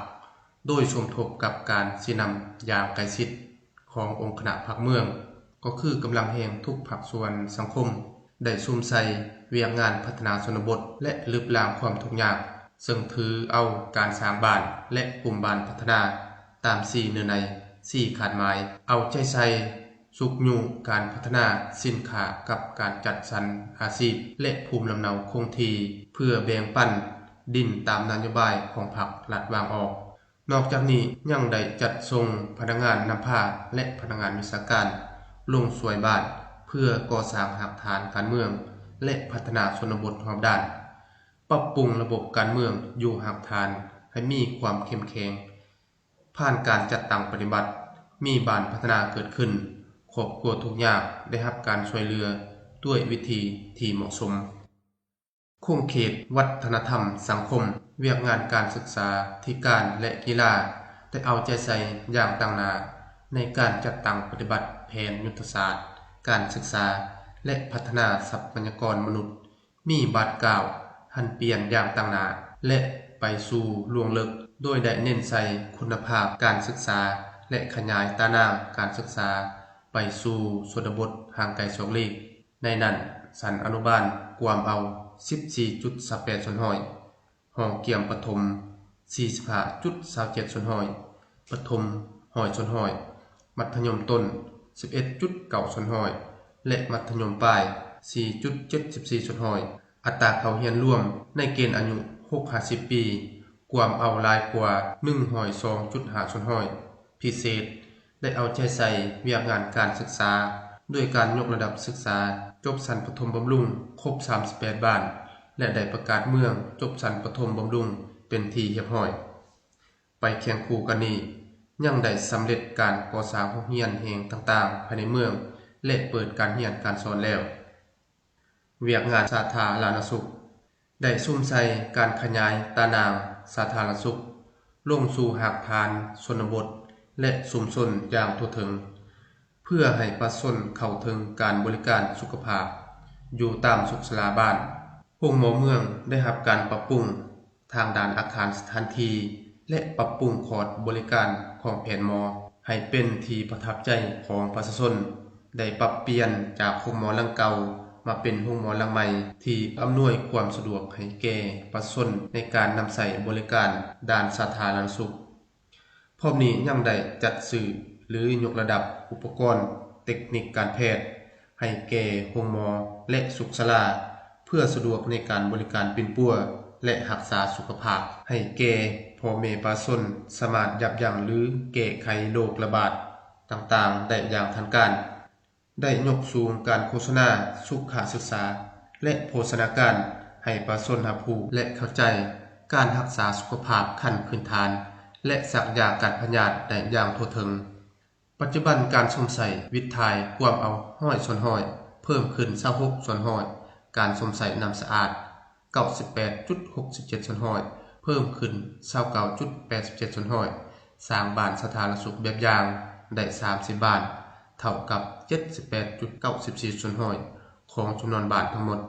ໂດຍສົມທົບກັບການຊີ້ນຳຢ່າງໃກ້ຊິດ ຂອງອົງຄະນະພັກເມືອງ ກໍຄືກຳລັງແຮງທຸກພາກສ່ວນສັງຄົມ ໄດ້ສຸມໃສ່ວຽກງານພັດທະນາຊົນນະບົດ ແລະ ລຶບລ້າງຄວາມທຸກຍາກ, ເຊິ່ງຖືເອົາການສ້າງບ້ານ ແລະ ກຸ່ມບ້ານພັດທະນາຕາມສີ່ເນື້ອໃນ, ສີ່ຄາດໝາຍ, ເອົາໃຈໃສ່ຊຸກຍູ້ການພັດທະນາສິນຄ້າກັບການຈັດສັນອາຊີບ ແລະ ພູມລຳເນົາຄົງທີ່ ເພື່ອແບ່ງປັນດິນຕາມນະໂຍບາຍຂອງພັກລັດວາງອອກ. ນອກຈາກນີ້ຍັງໄດ້ຈັດສົ່ງພະນັກງານນຳພາ ແລະ ພະນັກງານວິຊາການລົງຊ່ວຍບ້ານ ເພື່ອກໍ່ສ້າງຮາກຖານການເມືອງ ແລະ ພັດທະນາຊົນນະບົດຮອບດ້ານ, ປັບປຸງລະບົບການເມືອງຢູ່ຮາກຖານໃຫ້ມີຄວາມເຂັ້ມແຂງ. ຜ່ານການຈັດຕັ້ງປະຕິບັດ, ມີບ້ານພັດທະນາເກີດຂຶ້ນ, ຄອບຄົວທຸກຍາກໄດ້ຮັບການຊ່ວຍເຫຼືອດ້ວຍວິທີທີ່ເໝາະສົມ. ຂົງເຂດວັດທະນະທຳສັງຄົມ, ວຽກງານການສຶກສາທິການ ແລະ ກິລາ ໄດ້ເອົາໃຈໃສ່ຢ່າງຕັ້ງໜ້າໃນການຈັດຕັ້ງປະຕິບັດແຜນຍຸດທະສາດການສຶກສາ ແລະ ພັດທະນາຊັບພະຍາກອນມະນຸດ, ມີບາດກ້າວຫັນປ່ຽນຢ່າງຕັ້ງໜ້າ ແລະ ໄປສູ່ລວງເລິກ, ໂດຍໄດ້ເນັ້ນໃສ່ຄຸນນະພາບການສຶກສາ ແລະ ຂະຫຍາຍຕາໜ່າງການສຶກສາໄປສູ່ຊົນນະບົດຫ່າງໄກສອກຫຼີກ. ໃນນັ້ນ, ຊັ້ນອະນຸບານກວມເອົາສິບສີ່ຈຸດຊາວແປດສ່ວນຮ້ອຍ, ຫ້ອງກຽມປະຖົມສີ່ສິບຫ້າຈຸດຊາວເຈັດສ່ວນຮ້ອຍ, ປະຖົມຮ້ອຍສ່ວນຮ້ອຍ, ມັດທະຍົມຕົ້ນສິບເອັດຈຸດເກົ້າສ່ວນຮ້ອຍ ແລະ ມັດທະຍົມປາຍສີ່ຈຸດເຈັດສິບສີ່ສ່ວນຮ້ອຍ. ອັດຕາເຂົ້າຮຽນລວມໃນເກນອາຍຸຫົກຫາສິບປີ ກວມເອົາຫຼາຍກວ່າໜຶ່ງຮ້ອຍສອງຈຸດຫ້າສ່ວນຮ້ອຍ. ພິເສດ ໄດ້ເອົາໃຈໃສ່ວຽກງານການສຶກສາ ດ້ວຍການຍົກລະດັບສຶກສາຈົບຊັ້ນປະຖົມບຳລຸງຄົບສາມສິບແປດບ້ານ ແລະ ໄດ້ປະກາດເມືອງຈົບຊັ້ນປະຖົມບຳລຸງເປັນທີ່ຮຽບຮ້ອຍ. ໄປຄຽງຄູ່ກັນນີ້, ຍັງໄດ້ສຳເລັດການກໍ່ສ້າງໂຮງຮຽນແຫ່ງຕ່າງໆພາຍໃນເມືອງ ແລະ ເປີດການຮຽນການສອນແລ້ວ. ວຽກງານສາທາລະນະສຸກ ໄດ້ສຸມໃສ່ການຂະຫຍາຍຕາໜ່າງສາທາລະນະສຸກລົງສູ່ຮາກຖານຊົນນະບົດ ແລະ ຊຸມຊົນຢ່າງທົ່ວເຖິງ, ເພື່ອໃຫ້ປະຊາຊົນເຂົ້າເຖິງການບໍລິການສຸຂະພາບຢູ່ຕາມສຸກສາລາບ້ານ. ໂຮງໝໍເມືອງໄດ້ຮັບການປັບປຸງທາງດ້ານອາຄານສະຖານທີ່ ແລະ ປັບປຸງຄອດບໍລິການຂອງແພດໝໍໃຫ້ເປັນທີ່ປະທັບໃຈຂອງປະຊາຊົນ. ໄດ້ປັບປ່ຽນຈາກໂຮງໝໍຫຼັງເກົ່າມາເປັນໂຮງໝໍຫຼັງໃໝ່ ທີ່ອຳນວຍຄວາມສະດວກໃຫ້ແກ່ປະຊາຊົນໃນການນຳໃຊ້ບໍລິການດ້ານສາທາລະນະສຸກ. ພ້ອມນີ້ຍັງໄດ້ຈັດຊື້ ຫຼື ຍົກລະດັບອຸປະກອນເຕັກນິກການແພດໃຫ້ແກ່ໂຮງໝໍ ແລະ ສຸກສາລາ ເພື່ອສະດວກໃນການບໍລິການປິ່ນປົວ ແລະ ຮັກສາສຸຂະພາບໃຫ້ແກ່ພໍ່ແມ່ປະຊາຊົນ ສາມາດຢັບຢັ້ງ ຫຼື ແກ້ໄຂໂລກລະບາດຕ່າງໆໄດ້ຢ່າງທັນການ. ໄດ້ຍົກສູງການໂຄສະນາສຸຂະສຶກສາ ແລະ ໂພຊະນາການ ໃຫ້ປະຊາຊົນຮັບຮູ້ ແລະ ເຂົ້າໃຈການຮັກສາສຸຂະພາບຂັ້ນພື້ນຖານ ແລະ ສັກຢາກັນພະຍາດໄດ້ຢ່າງທົ່ວເຖິງ. ປັດຈຸບັນການສຸມໃສ່ວິດຖ່າຍກວມເອົາຮ້ອຍສ່ວນຮ້ອຍ ເພີ່ມຂຶ້ນຊາວຫົກສ່ວນຮ້ອຍ, ການສຸມໃສ່ນ້ຳສະອາດເກົ້າສິບແປດຈຸດຫົກສິບເຈັດສ່ວນຮ້ອຍ ເພີ່ມຂຶ້ນຊາວເກົ້າຈຸດແປດສິບເຈັດສ່ວນຮ້ອຍ, ສ້າງບ້ານສາທາລະນະສຸກແບບຢ່າງໄດ້ສາມສິບບ້ານ ເທົ່າກັບເຈັດສິບແປດຈຸດເກົ້າສິບສີ່ສ່ວນຮ້ອຍຂອງຈຳນວນບ້ານທັງໝົດ.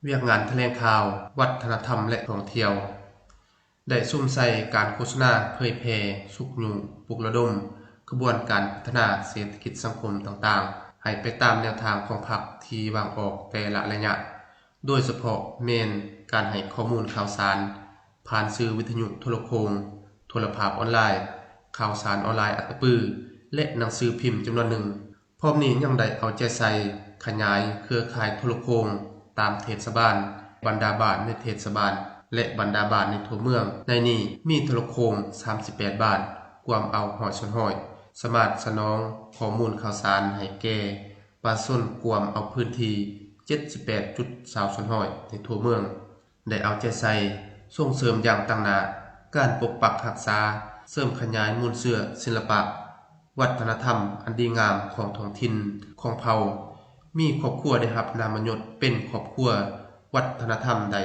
ວຽກງານຖະແຫຼງຂ່າວ, ວັດທະນະທຳ ແລະ ທ່ອງທ່ຽວ ໄດ້ສຸມໃສ່ການໂຄສະນາເຜີຍແຜ່, ຊຸກຍູ້, ປຸກລະດົມຂະບວນການພັດທະນາເສດຖະກິດສັງຄົມຕ່າງໆ ໃຫ້ໄປຕາມແນວທາງຂອງພັກທີ່ວາງອອກແຕ່ລະໄລຍະ, ໂດຍສະເພາະແມ່ນການໃຫ້ຂໍ້ມູນຂ່າວສານຜ່ານສື່ວິທະຍຸໂທລະໂຄ່ງ, ໂທລະພາບອອນລາຍ, ຂ່າວສານອອນລາຍອັດຕະປື ແລະ ໜັງສືພິມຈຳນວນໜຶ່ງ. ພ້ອມນີ້ຍັງໄດ້ເອົາໃຈໃສ່ຂະຫຍາຍເຄືອຂ່າຍໂທລະໂຄ່ງຕາມເທດສະບານ, ບັນດາບ້ານໃນເທດສະບານ ແລະ ບັນດາບ້ານໃນທົ່ວເມືອງ. ໃນນີ້ມີໂທລະໂຄ່ງສາມສິບແປດບ້ານ, ກວມເອົາຮ້ອຍສ່ວນຮ້ອຍ, ສາມາດສະໜອງຂໍ້ມູນຂ່າວສານໃຫ້ແກ່ປະຊາຊົນ, ກວມເອົາພື້ນທີ່ເຈັດສິບແປດຈຸດຊາວສ່ວນຮ້ອຍໃນທົ່ວເມືອງ. ໄດ້ເອົາໃຈໃສ່ສົ່ງເສີມຢ່າງຕັ້ງໜ້າການປົກປັກຮັກສາ, ເສີມຂະຫຍາຍມູນເຊື້ອສິລະປະ ວັດທະນະທຳອັນດີງາມຂອງທ້ອງຖິ່ນຂອງເຜົ່າ. ມີຄອບຄົວໄດ້ຮັບນາມມະຍົດເປັນຄອບຄົວວັດທະນະທຳໄດ້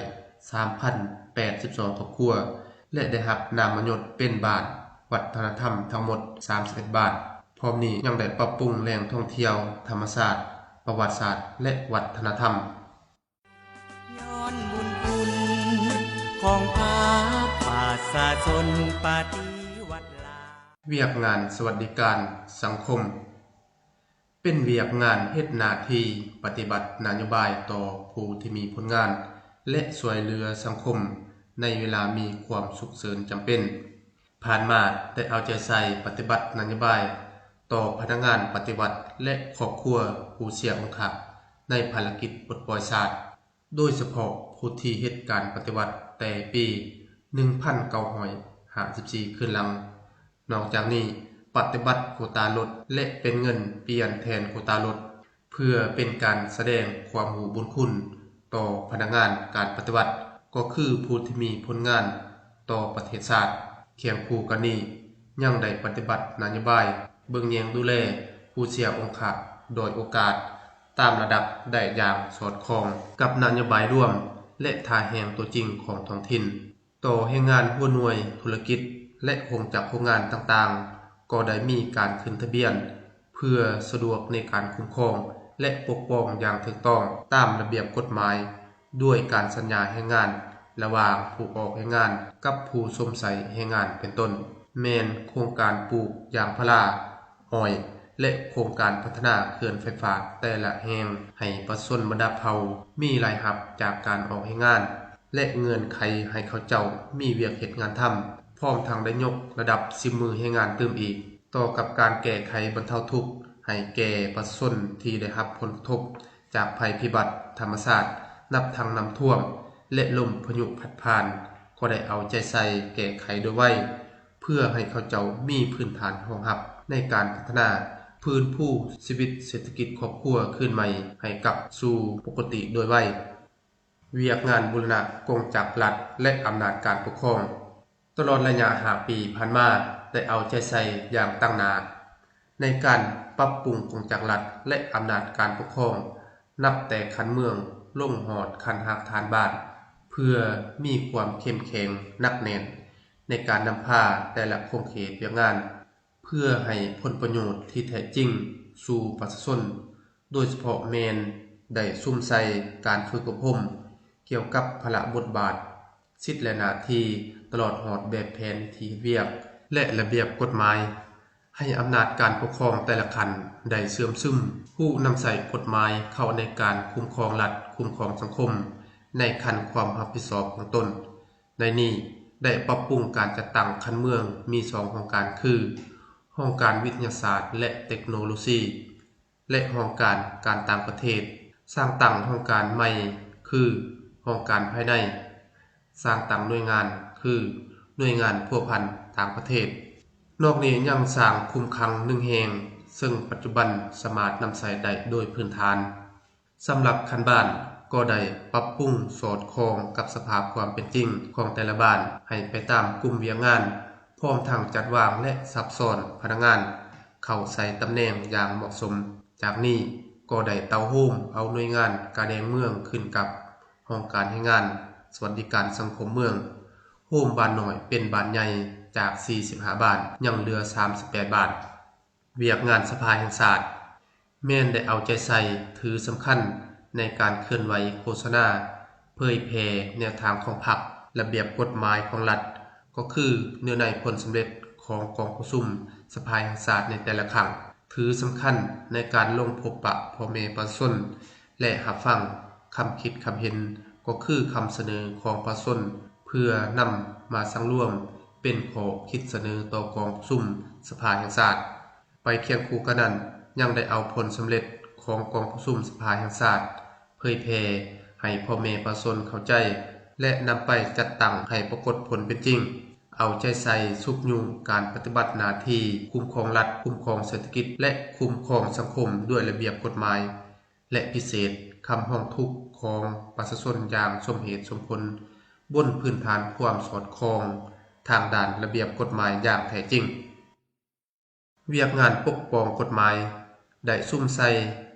ສາມພັນແປດສິບສອງຄອບຄົວ ແລະ ໄດ້ຮັບນາມມະຍົດເປັນບ້ານວັດທະນະທຳທັງໝົດສາມສິບເອັດບ້ານ. ພ້ອມນີ້ຍັງໄດ້ປັບປຸງແຫຼ່ງທ່ອງທ່ຽວທຳມະຊາດ, ປະຫວັດສາດ ແລະ ວັດທະນະທຳ. ຍ້ອນບຸນຄຸນຂອງພາກປະຊາຊົນປະຕິວັດລາວ. ວຽກງານສະຫວັດດີການສັງຄົມ ເປັນວຽກງານເຮັດໜ້າທີ່ປະຕິບັດນະໂຍບາຍຕໍ່ຜູ້ທີ່ມີຜົນງານ ແລະ ຊ່ວຍເຫຼືອສັງຄົມໃນເວລາມີຄວາມສຸກເສີນຈຳເປັນ. ຜ່ານມາໄດ້ເອົາໃຈໃສ່ປະຕິບັດນະໂຍບາຍຕໍ່ພະນັກງານປະຕິວັດ ແລະ ຄອບຄົວຜູ້ເສຍອົງຄະໃນພາລະກິດປົດປ່ອຍຊາດ, ໂດຍສະເພາະຜູ້ທີ່ເຮັດການປະຕິວັດແຕ່ປີໜຶ່ງພັນເກົ້າຮ້ອຍຫ້າສິບສີ່ຄືນຫຼັງ. ນອກຈາກນີ້, ປະຕິບັດໂຄຕາລົດ ແລະ ເປັນເງິນປ່ຽນແທນໂຄຕາລົດ ເພື່ອເປັນການສະແດງຄວາມຮູ້ບຸນຄຸນຕໍ່ພະນັກງານການປະຕິວັດ ກໍຄືຜູ້ທີ່ມີຜົນງານຕໍ່ປະເທດຊາດ. ຄຽງຄູ່ກັນນີ້, ຍັງໄດ້ປະຕິບັດນະໂຍບາຍເບິ່ງແຍງດູແລຜູ້ເສຍອົງຄະດ້ອຍໂອກາດຕາມລະດັບໄດ້ຢ່າງສອດຄ່ອງກັບນະໂຍບາຍລວມ ແລະ ທ່າແຮງຕົວຈິງຂອງທ້ອງຖິ່ນ. ຕໍ່ແຮງງານຫົວໜ່ວຍທຸລະກິດ ແລະ ໂຮງຈັກໂຮງງານຕ່າງໆ ກໍໄດ້ມີການຂຶ້ນທະບຽນ ເພື່ອສະດວກໃນການຄຸ້ມຄອງ ແລະ ປົກປ້ອງຢ່າງຖືກຕ້ອງຕາມລະບຽບກົດໝາຍ ດ້ວຍການສັນຍາແຮງງານລະຫວ່າງຜູ້ອອກແຮງງານກັບຜູ້ຊົມໃຊ້ແຮງງານ ເປັນຕົ້ນແມ່ນໂຄງການປູກຢາງພາລາ, ອ້ອຍ ແລະ ໂຄງການພັດທະນາເຂື່ອນໄຟຟ້າແຕ່ລະແຫ່ງ ໃຫ້ປະຊາຊົນບັນດາເຜົ່າມີລາຍຮັບຈາກການອອກແຮງງານ ແລະ ເງື່ອນໄຂໃຫ້ເຂົາເຈົ້າມີວຽກເຮັດງານທຳ, ພ້ອມທັງໄດ້ຍົກລະດັບສີມືແຮງງານຕື່ມອີກ. ຕໍ່ກັບການແກ້ໄຂບັນເທົາທຸກໃຫ້ແກ່ປະຊາຊົນທີ່ໄດ້ຮັບຜົນກະທົບຈາກໄພພິບັດທຳມະຊາດ ນັບທັງນ້ຳຖ້ວມ ແລະ ລົມພາຍຸພັດຜ່ານ ກໍໄດ້ເອົາໃຈໃສ່ແກ້ໄຂໂດຍໄວ ເພື່ອໃຫ້ເຂົາເຈົ້າມີພື້ນຖານຮອງຮັບໃນການພັດທະນາ, ຟື້ນຟູຊີວິດເສດຖະກິດຄອບຄົວຄືນໃໝ່ໃຫ້ກັບສູ່ປົກກະຕິໂດຍໄວ. ວຽກງານບູລະນະກົງຈັກລັດ ແລະ ອຳນາດການປົກຄອງ. ຕະຫຼອດໄລຍະຫ້າປີຜ່ານມາ ໄດ້ເອົາໃຈໃສ່ຢ່າງຕັ້ງໜ້າໃນການປັບປຸງກົງຈັກລັດ ແລະ ອຳນາດການປົກຄອງ ນັບແຕ່ຂັ້ນເມືອງລົງຮອດຂັ້ນຮາກຖານບ້ານ ເພື່ອມີຄວາມເຂັ້ມແຂງໜັກແໜ້ນໃນການນຳພາແຕ່ລະຂົງເຂດວຽກງານ ເພື່ອໃຫ້ຜົນປະໂຫຍດທີ່ແທ້ຈິງສູ່ປະຊາຊົນ, ໂດຍສະເພາະແມ່ນໄດ້ສຸມໃສ່ການຝຶກອົບຮົມກ່ຽວກັບພາລະບົດບາດ, ສິດ ແລະ ໜ້າທີ່ ຕະຫຼອດຮອດແບບແຜນທີ່ເຮັດວຽກ ແລະ ລະບຽບກົດໝາຍ, ໃຫ້ອຳນາດການປົກຄອງແຕ່ລະຂັ້ນໄດ້ເຊື່ອມຊຶມ, ຮູ້ນຳໃຊ້ກົດໝາຍເຂົ້າໃນການຄຸ້ມຄອງລັດ, ຄຸ້ມຄອງສັງຄົມໃນຂັ້ນຄວາມຮັບຜິດຊອບຂອງຕົນ. ໃນນີ້ໄດ້ປັບປຸງການຈັດຕັ້ງຂັ້ນເມືອງມີສອງຫ້ອງການຄື ຫ້ອງການວິທະຍາສາດ ແລະ ເຕັກໂນໂລຊີ ແລະ ຫ້ອງການການຕ່າງປະເທດ, ສ້າງຕັ້ງຫ້ອງການໃໝ່ຄື ຫ້ອງການພາຍໃນ, ສ້າງຕັ້ງໜ່ວຍງານຄື ໜ່ວຍງານພົວພັນຕ່າງປະເທດ. ນອກນີ້ຍັງສ້າງຄຸມຂັງໜຶ່ງແຫ່ງ, ເຊິ່ງປັດຈຸບັນສາມາດນຳໃຊ້ໄດ້ໂດຍພື້ນຖານ. ສຳລັບຂັ້ນບ້ານ ກໍໄດ້ປັບປຸງສອດຄ່ອງກັບສະພາບຄວາມເປັນຈິງຂອງແຕ່ລະບ້ານ ໃຫ້ໄປຕາມກຸ່ມວຽກງານ, ພ້ອມທັງຈັດວາງ ແລະ ສັບຊ້ອນພະນັກງານເຂົ້າໃສ່ຕຳແໜ່ງຢ່າງເໝາະສົມ. ຈາກນີ້ກໍໄດ້ເຕົ້າໂຮມເອົາໜ່ວຍງານກາແດງເມືອງ ຂຶ້ນກັບຫ້ອງການແຮງງານ, ສະຫວັດດີການສັງຄົມເມືອງ, ໂຮມບ້ານນ້ອຍເປັນບ້ານໃຫຍ່, ຈາກສີ່ສິບຫ້າບ້ານ ຍັງເຫຼືອສາມສິບແປດບ້ານ. ວຽກງານສະພາແຫ່ງຊາດ ແມ່ນໄດ້ເອົາໃຈໃສ່ຖືສຳຄັນໃນການເຄື່ອນໄຫວໂຄສະນາ, ເຜີຍແຜ່ແນວທາງຂອງພັກ, ລະບຽບກົດໝາຍຂອງລັດ, ກໍຄືເນື້ອໃນຜົນສຳເລັດຂອງກອງປະຊຸມສະພາແຫ່ງຊາດໃນແຕ່ລະຄັ້ງ, ຖືສຳຄັນໃນການລົງພົບປະພໍ່ແມ່ປະຊາຊົນ ແລະ ຮັບຟັງຄຳຄິດຄຳເຫັນ, ກໍຄືຄຳສະເໜີຂອງປະຊາຊົນ ເພື່ອນຳມາສັງລວມເປັນຂໍ້ຄິດສະເໜີຕໍ່ກອງປະຊຸມສະພາແຫ່ງຊາດ. ໄປຄຽງຄູ່ກັນນັ້ນ ຍັງໄດ້ເອົາຜົນສຳເລັດຂອງກອງປະຊຸມສະພາແຫ່ງຊາດ ເຜີຍແຜ່ໃຫ້ພໍ່ແມ່ປະຊາຊົນເຂົ້າໃຈ ແລະ ນຳໄປຈັດຕັ້ງໃຫ້ປາກົດຜົນເປັນຈິງ, ເອົາໃຈໃສ່ຊຸກຍູ້ການປະຕິບັດໜ້າທີ່ຄຸ້ມຄອງລັດ, ຄຸ້ມຄອງເສດຖະກິດ ແລະ ຄຸ້ມຄອງສັງຄົມດ້ວຍລະບຽບກົດໝາຍ ແລະ ພິເສດຄຳຮ້ອງທຸກຂອງປະຊາຊົນຢ່າງສົມເຫດສົມຜົນ ບົນພື້ນຖານຄວາມສອດຄ່ອງທາງດ້ານລະບຽບກົດໝາຍຢ່າງແທ້ຈິງ. ວຽກງານປົກປ້ອງກົດໝາຍ ໄດ້ສຸມໃສ່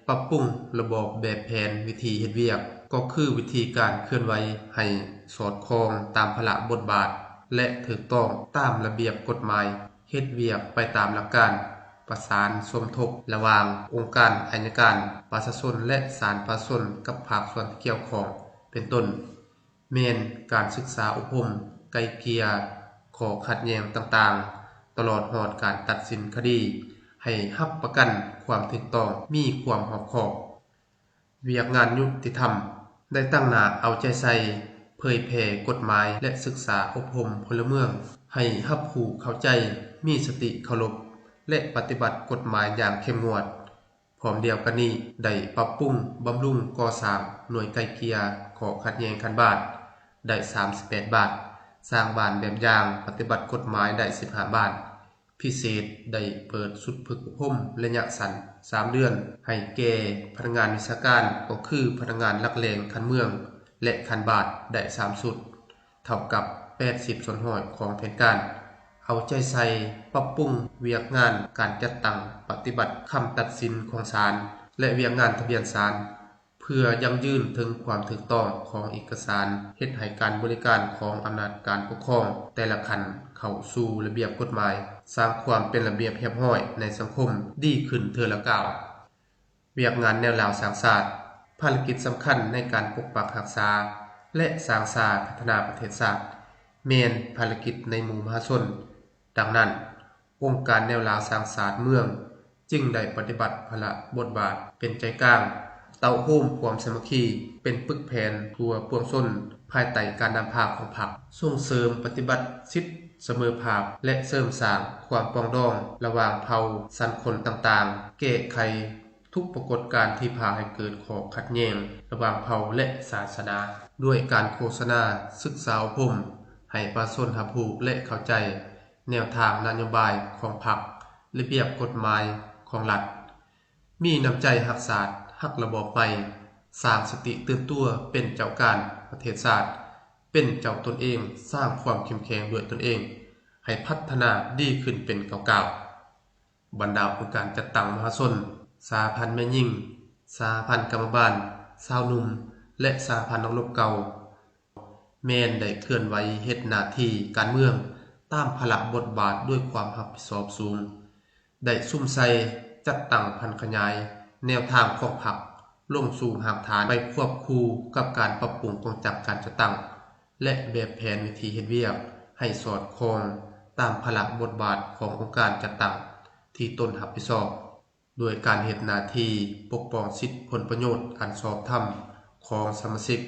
ປັບປຸງລະບອບແບບແຜນວິທີເຮັດວຽກ, ກໍຄືວິທີການເຄື່ອນໄຫວໃຫ້ສອດຄ່ອງຕາມພາລະບົດບາດ ແລະ ຖືກຕ້ອງຕາມລະບຽບກົດໝາຍ, ເຮັດວຽກໄປຕາມຫຼັກການປະສານສົມທົບລະຫວ່າງອົງການໄອຍະການປະຊາຊົນ ແລະ ສານປະຊາຊົນກັບພາກສ່ວນທີ່ກ່ຽວຂ້ອງ ເປັນຕົ້ນ ແມ່ນການສຶກສາອົບຮົມ, ໄກ່ເກ່ຍຂໍ້ຂັດແຍ່ງຕ່າງໆ, ຕະຫຼອດຮອດການຕັດສິນຄະດີ, ໃຫ້ຮັບປະກັນຄວາມຖືກຕ້ອງ, ມີຄວາມຮອບຄອບ. ວຽກງານຍຸຕິທຳ ໄດ້ຕັ້ງໜ້າເອົາໃຈໃສ່ເຜີຍແຜ່ກົດໝາຍ ແລະ ສຶກສາອົບຮົມພົນລະເມືອງ ໃຫ້ຮັບຮູ້ເຂົ້າໃຈ, ມີສະຕິເຄົາລົບ ແລະ ປະຕິບັດກົດໝາຍຢ່າງເຂັ້ມງວດ. ພ້ອມດຽວກັນນີ້ ໄດ້ປັບປຸງບຳລຸງກໍ່ສ້າງໜ່ວຍໄກ່ເກ່ຍຂໍ້ຂັດແຍ່ງຂັ້ນບ້ານ ໄດ້ສາມສິບແປດບ້ານ, ສ້າງບ້ານແບບຢ່າງປະຕິບັດກົດໝາຍໄດ້ສິບຫ້າບ້ານ, ພິເສດໄດ້ເປີດຊຸດຝຶກອົບຮົມໄລຍະສັ້ນສາມເດືອນ ໃຫ້ແກ່ພະນັກງານວິຊາການ ກໍຄືພະນັກງານຫຼັກແຫຼ່ງຂັ້ນເມືອງ ແລະ ຂັ້ນບ້ານໄດ້ສາມຊຸດ. ເທົ່າກັບແປດສິບສ່ວນຮ້ອຍຂອງແຜນການ, ເອົາໃຈໃສ່ປັບປຸງວຽກງານການຈັດຕັ້ງປະຕິບັດຄຳຕັດສິນຂອງສານ ແລະ ວຽກງານທະບຽນສານ ເພື່ອຢັ້ງຢືນເຖິງຄວາມຖືກຕ້ອງຂອງເອກະສານ, ເຮັດໃຫ້ການບໍລິການຂອງອຳນາດການປົກຄອງແຕ່ລະຂັ້ນເຂົ້າສູ່ລະບຽບກົດໝາຍ, ສ້າງຄວາມເປັນລະບຽບຮຽບຮ້ອຍໃນສັງຄົມດີຂຶ້ນເທື່ອລະກ້າວ. ວຽກງານແນວລາວສ້າງຊາດ, ພາລະກິດສຳຄັນໃນການປົກປັກຮັກສາ ແລະ ສ້າງສາພັດທະນາປະເທດຊາດ ແມ່ນພາລະກິດໃນໝູ່ມະຫາຊົນ. ດັ່ງນັ້ນ, ອົງການແນວລາວສ້າງຊາດເມືອງ ຈຶ່ງໄດ້ປະຕິບັດພາລະບົດບາດເປັນໃຈກາງ, ເຕົ້າໂຮມຄວາມສາມັກຄີເປັນປຶກແຜ່ນທົ່ວປວງຊົນ ພາຍໃຕ້ການນຳພາຂອງພັກ, ສົ່ງເສີມປະຕິບັດສິດສະເໝີພາບ ແລະ ເສີມສ້າງຄວາມປອງດອງລະຫວ່າງເຜົ່າ, ຊັ້ນຄົນຕ່າງໆ, ແກ້ໄຂ ທຸກປາກົດການທີ່ພາໃຫ້ເກີດຂໍ້ຂັດແຍ່ງລະຫວ່າງເຜົ່າ ແລະ ສາສະໜາ, ດ້ວຍການໂຄສະນາ, ສຶກສາອົບຮົມໃຫ້ປະຊາຊົນຮັບຮູ້ ແລະ ເຂົ້າໃຈແນວທາງນະໂຍບາຍຂອງພັກ, ລະບຽບກົດໝາຍຂອງລັດ, ມີນ້ຳໃຈຮັກຊາດ, ຮັກລະບອບໃໝ່, ສ້າງສະຕິຕື່ນຕົວເປັນເຈົ້າການປະເທດຊາດ, ເປັນເຈົ້າຕົນເອງ, ສ້າງຄວາມເຂັ້ມແຂງດ້ວຍຕົນເອງ, ໃຫ້ພັດທະນາດີຂຶ້ນເປັນກ້າວໆ. ບັນດາອົງການຈັດຕັ້ງມະຫາຊົນ, ສະຫະພັນແມ່ຍິງ, ສະຫະພັນກຳມະບານ, ຊາວໜຸ່ມ ແລະ ສະຫະພັນນັກລົບເກົ່າ ແມ່ນໄດ້ເຄື່ອນໄຫວເຮັດໜ້າທີ່ການເມືອງຕາມພາລະບົດບາດດ້ວຍຄວາມຮັບຜິດຊອບສູງ, ໄດ້ສຸມໃສ່ຈັດຕັ້ງຜັນຂະຫຍາຍແນວທາງຂອງພັກລົງສູ່ຮາກຖານ ໄປຄວບຄູ່ກັບການປັບປຸງກອງຈັກການຈັດຕັ້ງ ແລະ ແບບແຜນວິທີເຮັດວຽກໃຫ້ສອດຄ່ອງຕາມພາລະບົດບາດຂອງອົງການຈັດຕັ້ງທີ່ຕົນຮັບຜິດຊອບ, ໂດຍການເຮັດໜ້າທີ່ປົກປ້ອງສິດຜົນປະໂຫຍດອັນຊອບທຳຂອງສະມາຊິກ.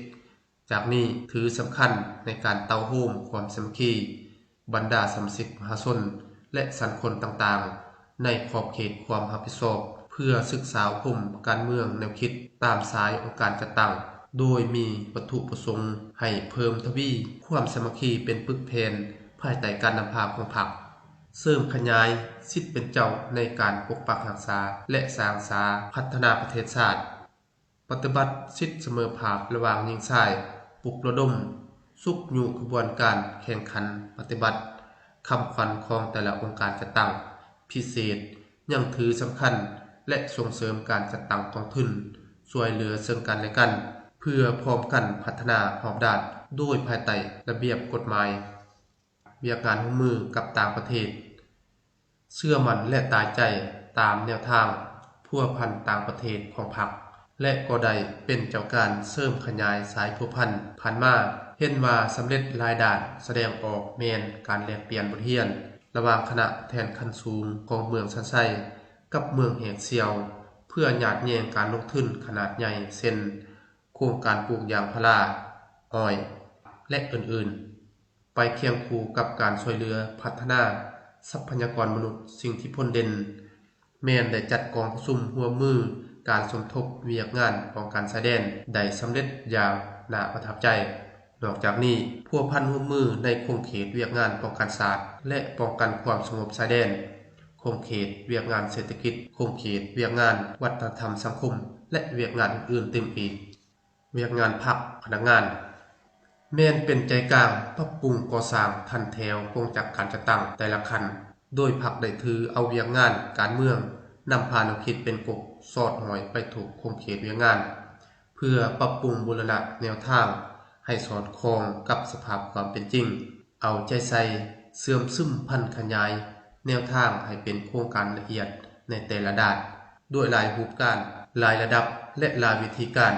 ຈາກນີ້ຖືສຳຄັນໃນການເຕົ້າໂຮມຄວາມສາມັກຄີບັນດາສະມາຊິກມະຫາຊົນ ແລະ ຊັ້ນຄົນຕ່າງໆ ໃນຂອບເຂດຄວາມຮັບຜິດຊອບ ເພື່ອສຶກສາອົບຮົມການເມືອງແນວຄິດຕາມສາຍອົງການຈັດຕັ້ງ, ໂດຍມີວັດຖຸປະສົງໃຫ້ເພີ່ມທະວີຄວາມສາມັກຄີເປັນປຶກແຜ່ນພາຍໃຕ້ການນຳພາຂອງພັກ, ເສີມຂະຫຍາຍສິດເປັນເຈົ້າໃນການປົກປັກຮັກສາ ແລະ ສ້າງສາພັດທະນາປະເທດຊາດ. ປະຕິບັດສິດສະເໝີພາບລະຫວ່າງຍິງຊາຍ, ປຸກລະດົມ, ຊຸກຍູ້ຂະບວນການແຂ່ງຂັນປະຕິບັດຄຳຂວັນຂອງແຕ່ລະອົງການຈັດຕັ້ງພິເສດ ຍັງຖືສຳຄັນ ແລະ ສົ່ງເສີມການຈັດຕັ້ງກອງທຶນຊ່ວຍເຫຼືອເຊິ່ງກັນແລະກັນ ເພື່ອພ້ອມກັນພັດທະນາຮອບດ້ານ ໂດຍພາຍໃຕ້ລະບຽບກົດໝາຍ. ວຽກງານຮ່ວມມືກັບຕ່າງປະເທດ ເຊື່ອໝັ້ນ ແລະ ຕາຍໃຈຕາມແນວທາງພົວພັນຕ່າງປະເທດຂອງພັກ ແລະ ກໍໄດ້ເປັນເຈົ້າການເສີມຂະຫຍາຍສາຍພົວພັນ. ຜ່ານມາເຫັນວ່າສຳເລັດຫຼາຍດ້ານ, ສະແດງອອກແມ່ນການແລກປ່ຽນບົດຮຽນລະຫວ່າງຄະນະແທນຂັ້ນສູງຂອງເມືອງສັນໄຊກັບເມືອງແຮກສ່ຽວ ເພື່ອຍາດແຍ່ງການລົງທຶນຂະໜາດໃຫຍ່ ເຊັ່ນ ໂຄງການປູກຢາງພາລາ, ອ້ອຍ ແລະ ອື່ນໆ. ໄປຄຽງຄູ່ກັບການຊ່ວຍເຫຼືອພັດທະນາຊັບພະຍາກອນມະນຸດ, ສິ່ງທີ່ພົ້ນເດັ່ນແມ່ນໄດ້ຈັດກອງປະຊຸມຮ່ວມມືການສົມທົບວຽກງານປ້ອງກັນຊາຍແດນໄດ້ສຳເລັດຢ່າງໜ້າປະທັບໃຈ. ນອກຈາກນີ້, ພົວພັນຮ່ວມມືໃນຂົງເຂດວຽກງານປ້ອງກັນຊາດ ແລະ ປ້ອງກັນຄວາມສະຫງົບຊາຍແດນ, ຂົງເຂດວຽກງານເສດຖະກິດ, ຂົງເຂດວຽກງານວັດທະນະທຳສັງຄົມ ແລະ ວຽກງານອື່ນໆຕື່ມອີກ. ວຽກງານພັກພະນັກງານ ແມ່ນເປັນໃຈກາງປັບປຸງກໍ່ສ້າງຖັນແຖວກົງຈັກການຈັດຕັ້ງແຕ່ລະຂັ້ນ, ໂດຍພັກໄດ້ຖືເອົາວຽກງານການເມືອງນຳພາແນວຄິດເປັນກົກສອດຫ້ອຍໄປທຸກຂົງເຂດວຽກງານ ເພື່ອປັບປຸງບູລະນະແນວທາງໃຫ້ສອດຄ່ອງກັບສະພາບຄວາມເປັນຈິງ, ເອົາໃຈໃສ່ເຊື່ອມຊຶມພັນຂະຫຍາຍແນວທາງໃຫ້ເປັນໂຄງການລະອຽດໃນແຕ່ລະດ້ານ ດ້ວຍຫຼາຍຮູບການ, ຫຼາຍລະດັບ ແລະ ຫຼາຍວິທີການ.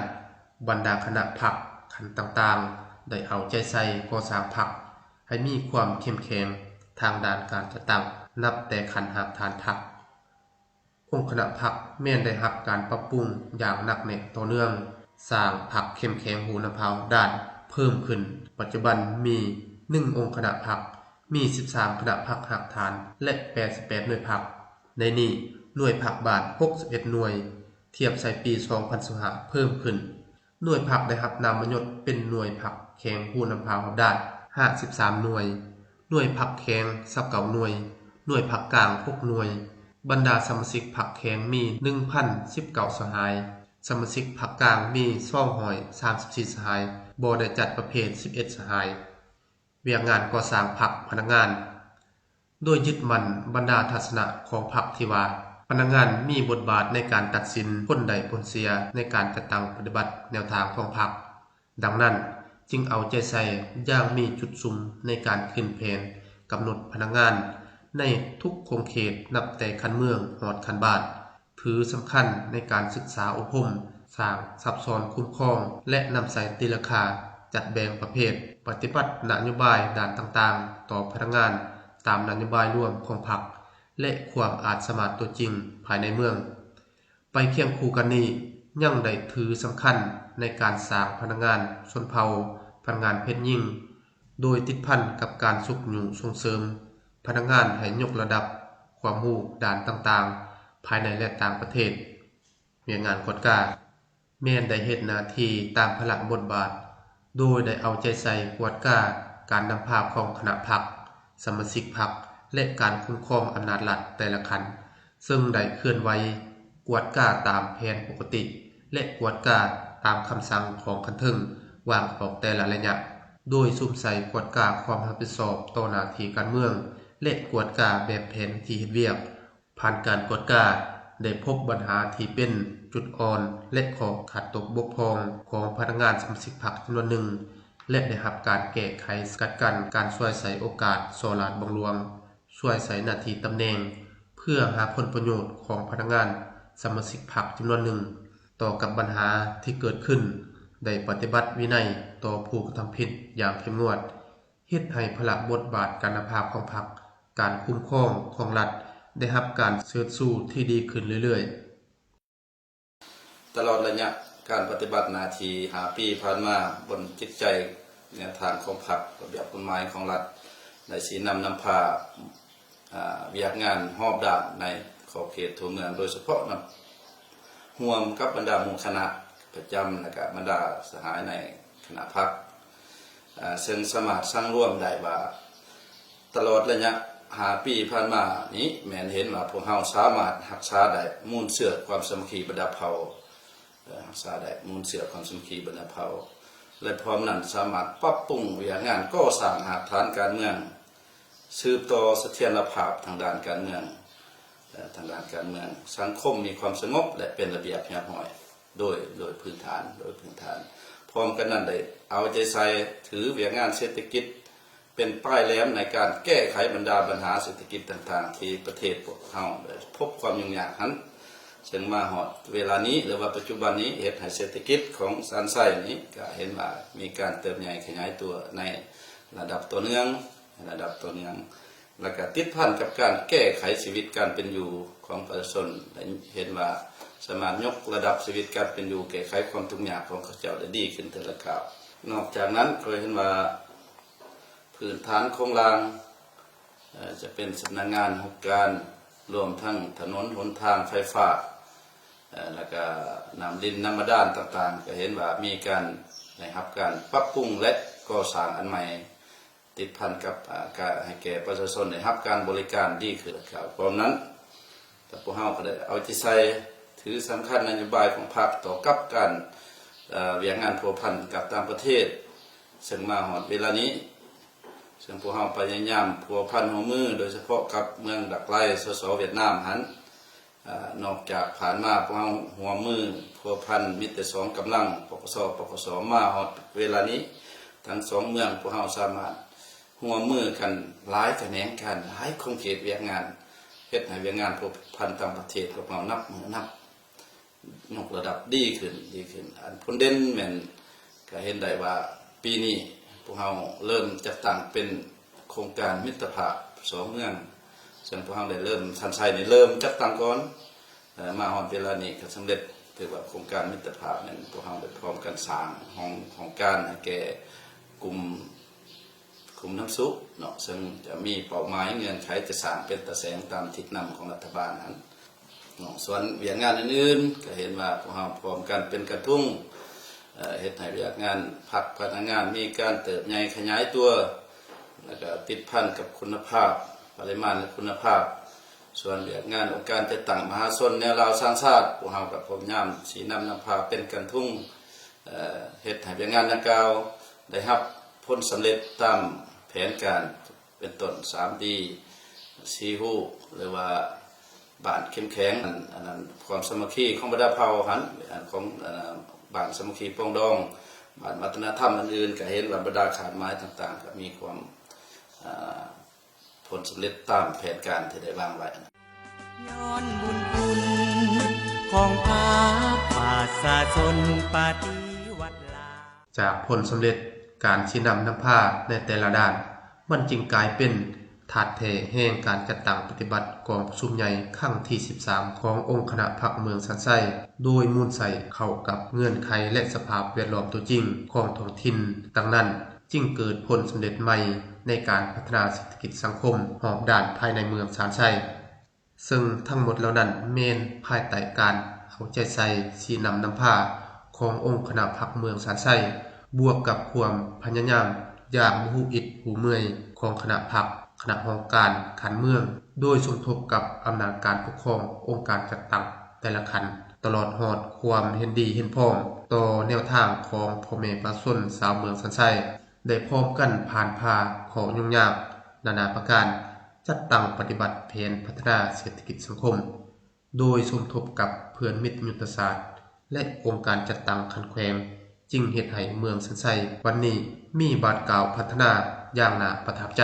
ບັນດາຄະນະພັກຂັ້ນຕ່າງໆ ໄດ້ເອົາໃຈໃສ່ກໍ່ສ້າງພັກໃຫ້ມີຄວາມເຂັ້ມແຂງທາງດ້ານການຈັດຕັ້ງ ນັບແຕ່ຂັ້ນຮາກຖານພັກ. ອົງຄະນະພັກແມ່ນໄດ້ຮັບການປັບປຸງຢ່າງໜັກແໜ້ນຕໍ່ເນື່ອງ, ສ້າງພັກເຂັ້ມແຂງຮູ້ນຳພາຮອບດ້ານເພີ່ມຂຶ້ນ. ປັດຈຸບັນມີໜຶ່ງອົງຄະນະພັກ, ມີສິບສາມຄະນະພັກຮາກຖານ ແລະ ແປດສິບແປດໜ່ວຍພັກ. ໃນນີ້, ໜ່ວຍພັກບ້ານຫົກສິບເອັດໜ່ວຍ, ທຽບໃສ່ປີສອງພັນຊາວຫ້າເພີ່ມຂຶ້ນ. ໜ່ວຍພັກໄດ້ຮັບນາມມະຍົດເປັນໜ່ວຍພັກແຂງຮູ້ນຳພາຮອບດ້ານຫ້າສິບສາມໜ່ວຍ, ໜ່ວຍພັກແຂງຊາວເກົ້າໜ່ວຍ, ໜ່ວຍພັກກາງຫົກໜ່ວຍ. ບັນດາສະມາຊິກພັກແຂງມີໜຶ່ງພັນສິບເກົ້າສະຫາຍ, ສະມາຊິກພັກກາງມີສອງຮ້ອຍສາມສິບສີ່ສະຫາຍ, ບໍ່ໄດ້ຈັດປະເພດສິບເອັດສະຫາຍ. ວຽກງານກໍ່ສ້າງພັກພະນັກງານ ໂດຍຍຶດໝັ້ນບັນດາທັດສະນະຂອງພັກທີ່ວ່າ ພະນັກງານມີບົດບາດໃນການຕັດສິນຜົນໄດ້ຜົນເສຍໃນການຈັດຕັ້ງປະຕິບັດແນວທາງຂອງພັກ. ດັ່ງນັ້ນ, ຈຶ່ງເອົາໃຈໃສ່ຢ່າງມີຈຸດສຸມໃນການຂຶ້ນແຜນກຳນົດພະນັກງານໃນທຸກຂົງເຂດ ນັບແຕ່ຂັ້ນເມືອງຮອດຂັ້ນບ້ານ. ຖືສຳຄັນໃນການສຶກສາອົບຮົມ, ສ້າງຊັບຊ້ອນຄຸ້ມຄອງ ແລະ ນຳໃຊ້ຕີລາຄາ, ຈັດແບ່ງປະເພດ, ປະຕິບັດນະໂຍບາຍດ້ານຕ່າງໆຕໍ່ພະນັກງານຕາມນະໂຍບາຍລວມຂອງພັກ ແລະ ຄວາມອາດສາມາດຕົວຈິງພາຍໃນເມືອງ. ໄປຄຽງຄູ່ກັນນີ້, ຍັງໄດ້ຖືສຳຄັນໃນການສ້າງພະນັກງານຊົນເຜົ່າ, ພະນັກງານເພດຍິງ, ໂດຍຕິດພັນກັບການຊຸກຍູ້ສົ່ງເສີມພະນັກງານໃຫ້ຍົກລະດັບຄວາມຮູ້ດ້ານຕ່າງໆ ພາຍໃນ ແລະ ຕ່າງປະເທດ. ວຽກງານກວດກາ ແມ່ນໄດ້ເຮັດໜ້າທີ່ຕາມພາລະບົດບາດ, ໂດຍໄດ້ເອົາໃຈໃສ່ກວດກາການນຳພາຂອງຄະນະພັກ, ສະມາຊິກພັກ ແລະ ການຄຸ້ມຄອງອຳນາດລັດແຕ່ລະຂັ້ນ, ເຊິ່ງໄດ້ເຄື່ອນໄຫວກວດກາຕາມແຜນປົກກະຕິ ແລະ ກວດກາຕາມຄຳສັ່ງຂອງຂັ້ນເທິງວາງອອກແຕ່ລະໄລຍະ, ໂດຍສຸມໃສ່ກວດກາຄວາມຮັບຜິດຊອບຕໍ່ໜ້າທີ່ການເມືອງ ແລະ ກວດກາແບບແຜນທີ່ເຮັດວຽກ. ຜ່ານການກວດກາ ໄດ້ພົບບັນຫາທີ່ເປັນຈຸດອ່ອນ ແລະ ຂໍ້ຂາດຕົກບົກຜ່ອງຂອງພະນັກງານສະມາຊິກພັກຈຳນວນໜຶ່ງ ແລະ ໄດ້ຮັບການແກ້ໄຂສະກັດກັ້ນການສວຍໃຊ້ໂອກາດສໍ້ລາດບັງຫຼວງ, ສວຍໃຊ້ໜ້າທີ່ຕຳແໜ່ງ ເພື່ອຫາຜົນປະໂຫຍດຂອງພະນັກງານສະມາຊິກພັກຈຳນວນໜຶ່ງ. ຕໍ່ກັບບັນຫາທີ່ເກີດຂຶ້ນ, ໄດ້ປະຕິບັດວິໄນຕໍ່ຜູ້ກະທຳຜິດຢ່າງເຂັ້ມງວດ, ເຮັດໃຫ້ພາລະບົດບາດການນຳພາຂອງພັກ, ການຄຸ້ມຄອງຂອງລັດ ໄດ້ຮັບການເຊີດຊູທີ່ດີຂຶ້ນເລື້ອຍໆ. ຕະຫຼອດໄລຍະການປະຕິບັດໜ້າທີ່ຫ້າປີຜ່ານມາ, ບົນຈິດໃຈແນວທາງຂອງພັກ, ລະບຽບກົດໝາຍຂອງລັດ ໄດ້ຊີ້ນຳນຳພາ ອາ ວຽກງານຮອບດ້ານໃນຂອບເຂດທົ່ວເມືອງ, ໂດຍສະເພາະນຳ ຮ່ວມກັບບັນດາໝູ່ຄະນະປະຈຳ ແລະ ກະບັນດາສະຫາຍໃນຄະນະພັກ ອາ ເຊິ່ງສາມາດສັງລວມໄດ້ວ່າ ຕະຫຼອດໄລຍະຫ້າປີຜ່ານມານີ້ ແມ່ນເຫັນວ່າພວກເຮົາສາມາດຮັກສາໄດ້ມູນເຊື້ອຄວາມສາມັກຄີບັນດາເຜົ່າ ເອີ ຮັກສາໄດ້ມູນເຊື້ອຄວາມສາມັກຄີບັນດາເຜົ່າ ແລະ ພ້ອມນັ້ນສາມາດປັບປຸງວຽກງານກໍ່ສ້າງຮາກຖານການເມືອງ ສືບຕໍ່ສະຖຽນລະພາບທາງດ້ານການເມືອງ ເອີ ທາງດ້ານການເມືອງ ສັງຄົມມີຄວາມສະຫງົບ ແລະ ເປັນລະບຽບຮຽບຮ້ອຍ ໂດຍ ໂດຍພື້ນຖານ ໂດຍພື້ນຖານ. ພ້ອມກັນນັ້ນໄດ້ເອົາໃຈໃສ່ຖືວຽກງານເສດຖະກິດ ເປັນປາຍແຫຼມໃນການແກ້ໄຂບັນດາບັນຫາເສດຖະກິດຕ່າງໆ ທີ່ປະເທດພວກເຮົາໄດ້ພົບຄວາມຫຍຸ້ງຍາກຫັ້ນ ເຊິ່ງມາຮອດເວລານີ້ ຫຼືວ່າປັດຈຸບັນນີ້ ເຮັດໃຫ້ເສດຖະກິດຂອງຊານໄຊນີ້ ກໍເຫັນວ່າມີການເຕີບໃຫຍ່ຂະຫຍາຍຕົວໃນລະດັບຕໍ່ເນື່ອງ ໃນລະດັບຕໍ່ເນື່ອງ ແລ້ວກໍຕິດພັນກັບການແກ້ໄຂຊີວິດການເປັນຢູ່ຂອງປະຊາຊົນ ແລະ ເຫັນວ່າສາມາດຍົກລະດັບຊີວິດການເປັນຢູ່ ແກ້ໄຂຄວາມທຸກຍາກຂອງເຂົາເຈົ້າໄດ້ດີຂຶ້ນເທື່ອລະກ້າວ. ນອກຈາກນັ້ນ ກໍເຫັນວ່າ ພື້ນຖານໂຄງລ່າງ ເອີ ຈະເປັນສຳນັກງານຫ້ອງການ ລວມທັງຖະໜົນຫົນທາງ ໄຟຟ້າ ເອີ ແລ້ວກະນ້ຳລິນ ນ້ຳບາດານຕ່າງໆ ກໍເຫັນວ່າມີການ ໄດ້ຮັບການປັບປຸງ ແລະ ກໍ່ສ້າງອັນໃໝ່ ຕິດພັນກັບ ອາ ການໃຫ້ແກ່ປະຊາຊົນໄດ້ຮັບການບໍລິການດີຂຶ້ນແລ້ວ. ພ້ອມນັ້ນ ແຕ່ພວກເຮົາກໍໄດ້ເອົາໃຈໃສ່ ຖືສຳຄັນນະໂຍບາຍຂອງພັກຕໍ່ກັບການ ເອີ ວຽກງານພົວພັນກັບຕ່າງປະເທດ ເຊິ່ງມາຮອດເວລານີ້ ເຊິ່ງພວກເຮົາພະຍາຍາມພົວພັນຮ່ວມມື ໂດຍສະເພາະກັບເມືອງດັກໄລ ສສ ຫວຽດນາມຫັ້ນ. ເອີ ນອກຈາກຜ່ານມາພວກເຮົາຮ່ວມມືພົວພັນມີແຕ່ສອງກຳລັງ ປກສ ປກສ ມາຮອດເວລານີ້ ທັງສອງເມືອງພວກເຮົາສາມາດ ຮ່ວມມືກັນຫຼາຍຂະແໜງການ ຫຼາຍຂົງເຂດວຽກງານ ເຮັດໃຫ້ວຽກງານພົວພັນຕ່າງປະເທດພວກເຮົານັບມື້ນັບຍົກລະດັບດີຂຶ້ນ ດີຂຶ້ນ. ອັນຜົນເດັ່ນແມ່ນ ກະເຫັນໄດ້ວ່າປີນີ້ພວກເຮົາເລີ່ມຈັດຕັ້ງເປັນໂຄງການມິດຕະພາບສອງເມືອງ ເຊິ່ງພວກເຮົາໄດ້ເລີ່ມ ຊານໄຊນີ້ເລີ່ມຈັດຕັ້ງກ່ອນ ເອີ ມາຮອດເວລານີ້ກໍສຳເລັດ ຖືວ່າໂຄງການມິດຕະພາບນັ້ນ ພວກເຮົາໄດ້ພ້ອມກັນສ້າງຫ້ອງ ຫ້ອງການໃຫ້ແກ່ກຸ່ມ ກຸ່ມນ້ຳຊຸເນາະ ເຊິ່ງຈະມີເປົ້າໝາຍເງື່ອນໄຂຈະສ້າງເປັນຕາແສງຕາມທິດນຳຂອງລັດຖະບານຫັ້ນເນາະ. ສ່ວນວຽກງານອື່ນໆ ກໍເຫັນວ່າພວກເຮົາພ້ອມກັນເປັນກະທຸງ ເອີ ເຮັດໃຫ້ວຽກງານພັກພະນັກງານມີການເຕີບໃຫຍ່ຂະຫຍາຍຕົວ ແລ້ວກໍຕິດພັນກັບຄຸນນະພາບ ປະລິມານ ແລະ ຄຸນນະພາບ. ສ່ວນວຽກງານອົງການຈັດຕັ້ງມະຫາຊົນແນວລາວສ້າງຊາດ ພວກເຮົາກໍພະຍາຍາມຊີ້ນຳນຳພາເປັນກະທຸງ ເອີ ເຮັດໃຫ້ວຽກງານດັ່ງກ່າວໄດ້ຮັບຜົນສຳເລັດຕາມແຜນການ ເປັນຕົ້ນ ສາມດີ ສີ່ຮູ້ ຫຼືວ່າບ້ານເຂັ້ມແຂງ ອັນ ອັນນັ້ນ ຄວາມສາມັກຄີຂອງບັນດາເຜົ່າຫັ້ນ ອັນຂອງ ອັນ ບ້ານສາມັກຄີປອງດອງ ບ້ານວັດທະນະທຳອື່ນໆ ກໍເຫັນວ່າບັນດາຄາດໝາຍຕ່າງໆ ກໍມີຄວາມ ອາ ຜົນສຳເລັດຕາມແຜນການທີ່ໄດ້ວາງໄວ້. ຍ້ອນບຸນຄຸນຂອງພາກປະຊາຊົນປະຕິວັດລາວ ຈາກຜົນສຳເລັດການຊີ້ນຳນຳພາໃນແຕ່ລະດ້ານ ມັນຈຶ່ງກາຍເປັນທາດແທ້ແຫ່ງການຈັດຕັ້ງປະຕິບັດກອງປະຊຸມໃຫຍ່ຄັ້ງທີສິບສາມ ຂອງອົງຄະນະພັກເມືອງຊານໄຊ ໂດຍມູນໃສ່ເຂົ້າກັບເງື່ອນໄຂ ແລະ ສະພາບແວດລ້ອມຕົວຈິງຂອງທ້ອງຖິ່ນ. ດັ່ງນັ້ນ ຈຶ່ງເກີດຜົນສຳເລັດໃໝ່ໃນການພັດທະນາເສດຖະກິດສັງຄົມຮອບດ້ານພາຍໃນເມືອງຊານໄຊ. ເຊິ່ງທັງໝົດເຫຼົ່ານັ້ນແມ່ນພາຍໃຕ້ການເອົາໃຈໃສ່ຊີ້ນຳນຳພາຂອງອົງຄະນະພັກເມືອງຊານໄຊ ບວກກັບຄວາມພະຍາຍາມຢ່າງບໍ່ຮູ້ອິດຮູ້ເມື່ອຍຂອງຄະນະພັກ, ຄະນະຫ້ອງການຂັ້ນເມືອງ ໂດຍສົມທົບກັບອຳນາດການປົກຄອງອົງການຈັດຕັ້ງແຕ່ລະຂັ້ນ, ຕະຫຼອດຮອດຄວາມເຫັນດີເຫັນພ້ອມຕໍ່ແນວທາງຂອງພໍ່ແມ່ປະຊາຊົນຊາວເມືອງຊານໄຊ. ໄດ້ພ້ອມກັນຜ່ານຜ່າຂໍ້ຫຍຸ້ງຍາກນານາປະການ, ຈັດຕັ້ງປະຕິບັດແຜນພັດທະນາເສດຖະກິດສັງຄົມ ໂດຍສົມທົບກັບເພື່ອນມິດຍຸດທະສາດ ແລະ ອົງການຈັດຕັ້ງຂັ້ນແຂວງ, ຈຶ່ງເຮັດໃຫ້ເມືອງຊານໄຊວັນນີ້ມີບາດກ້າວພັດທະນາຢ່າງໜ້າປະທັບໃຈ.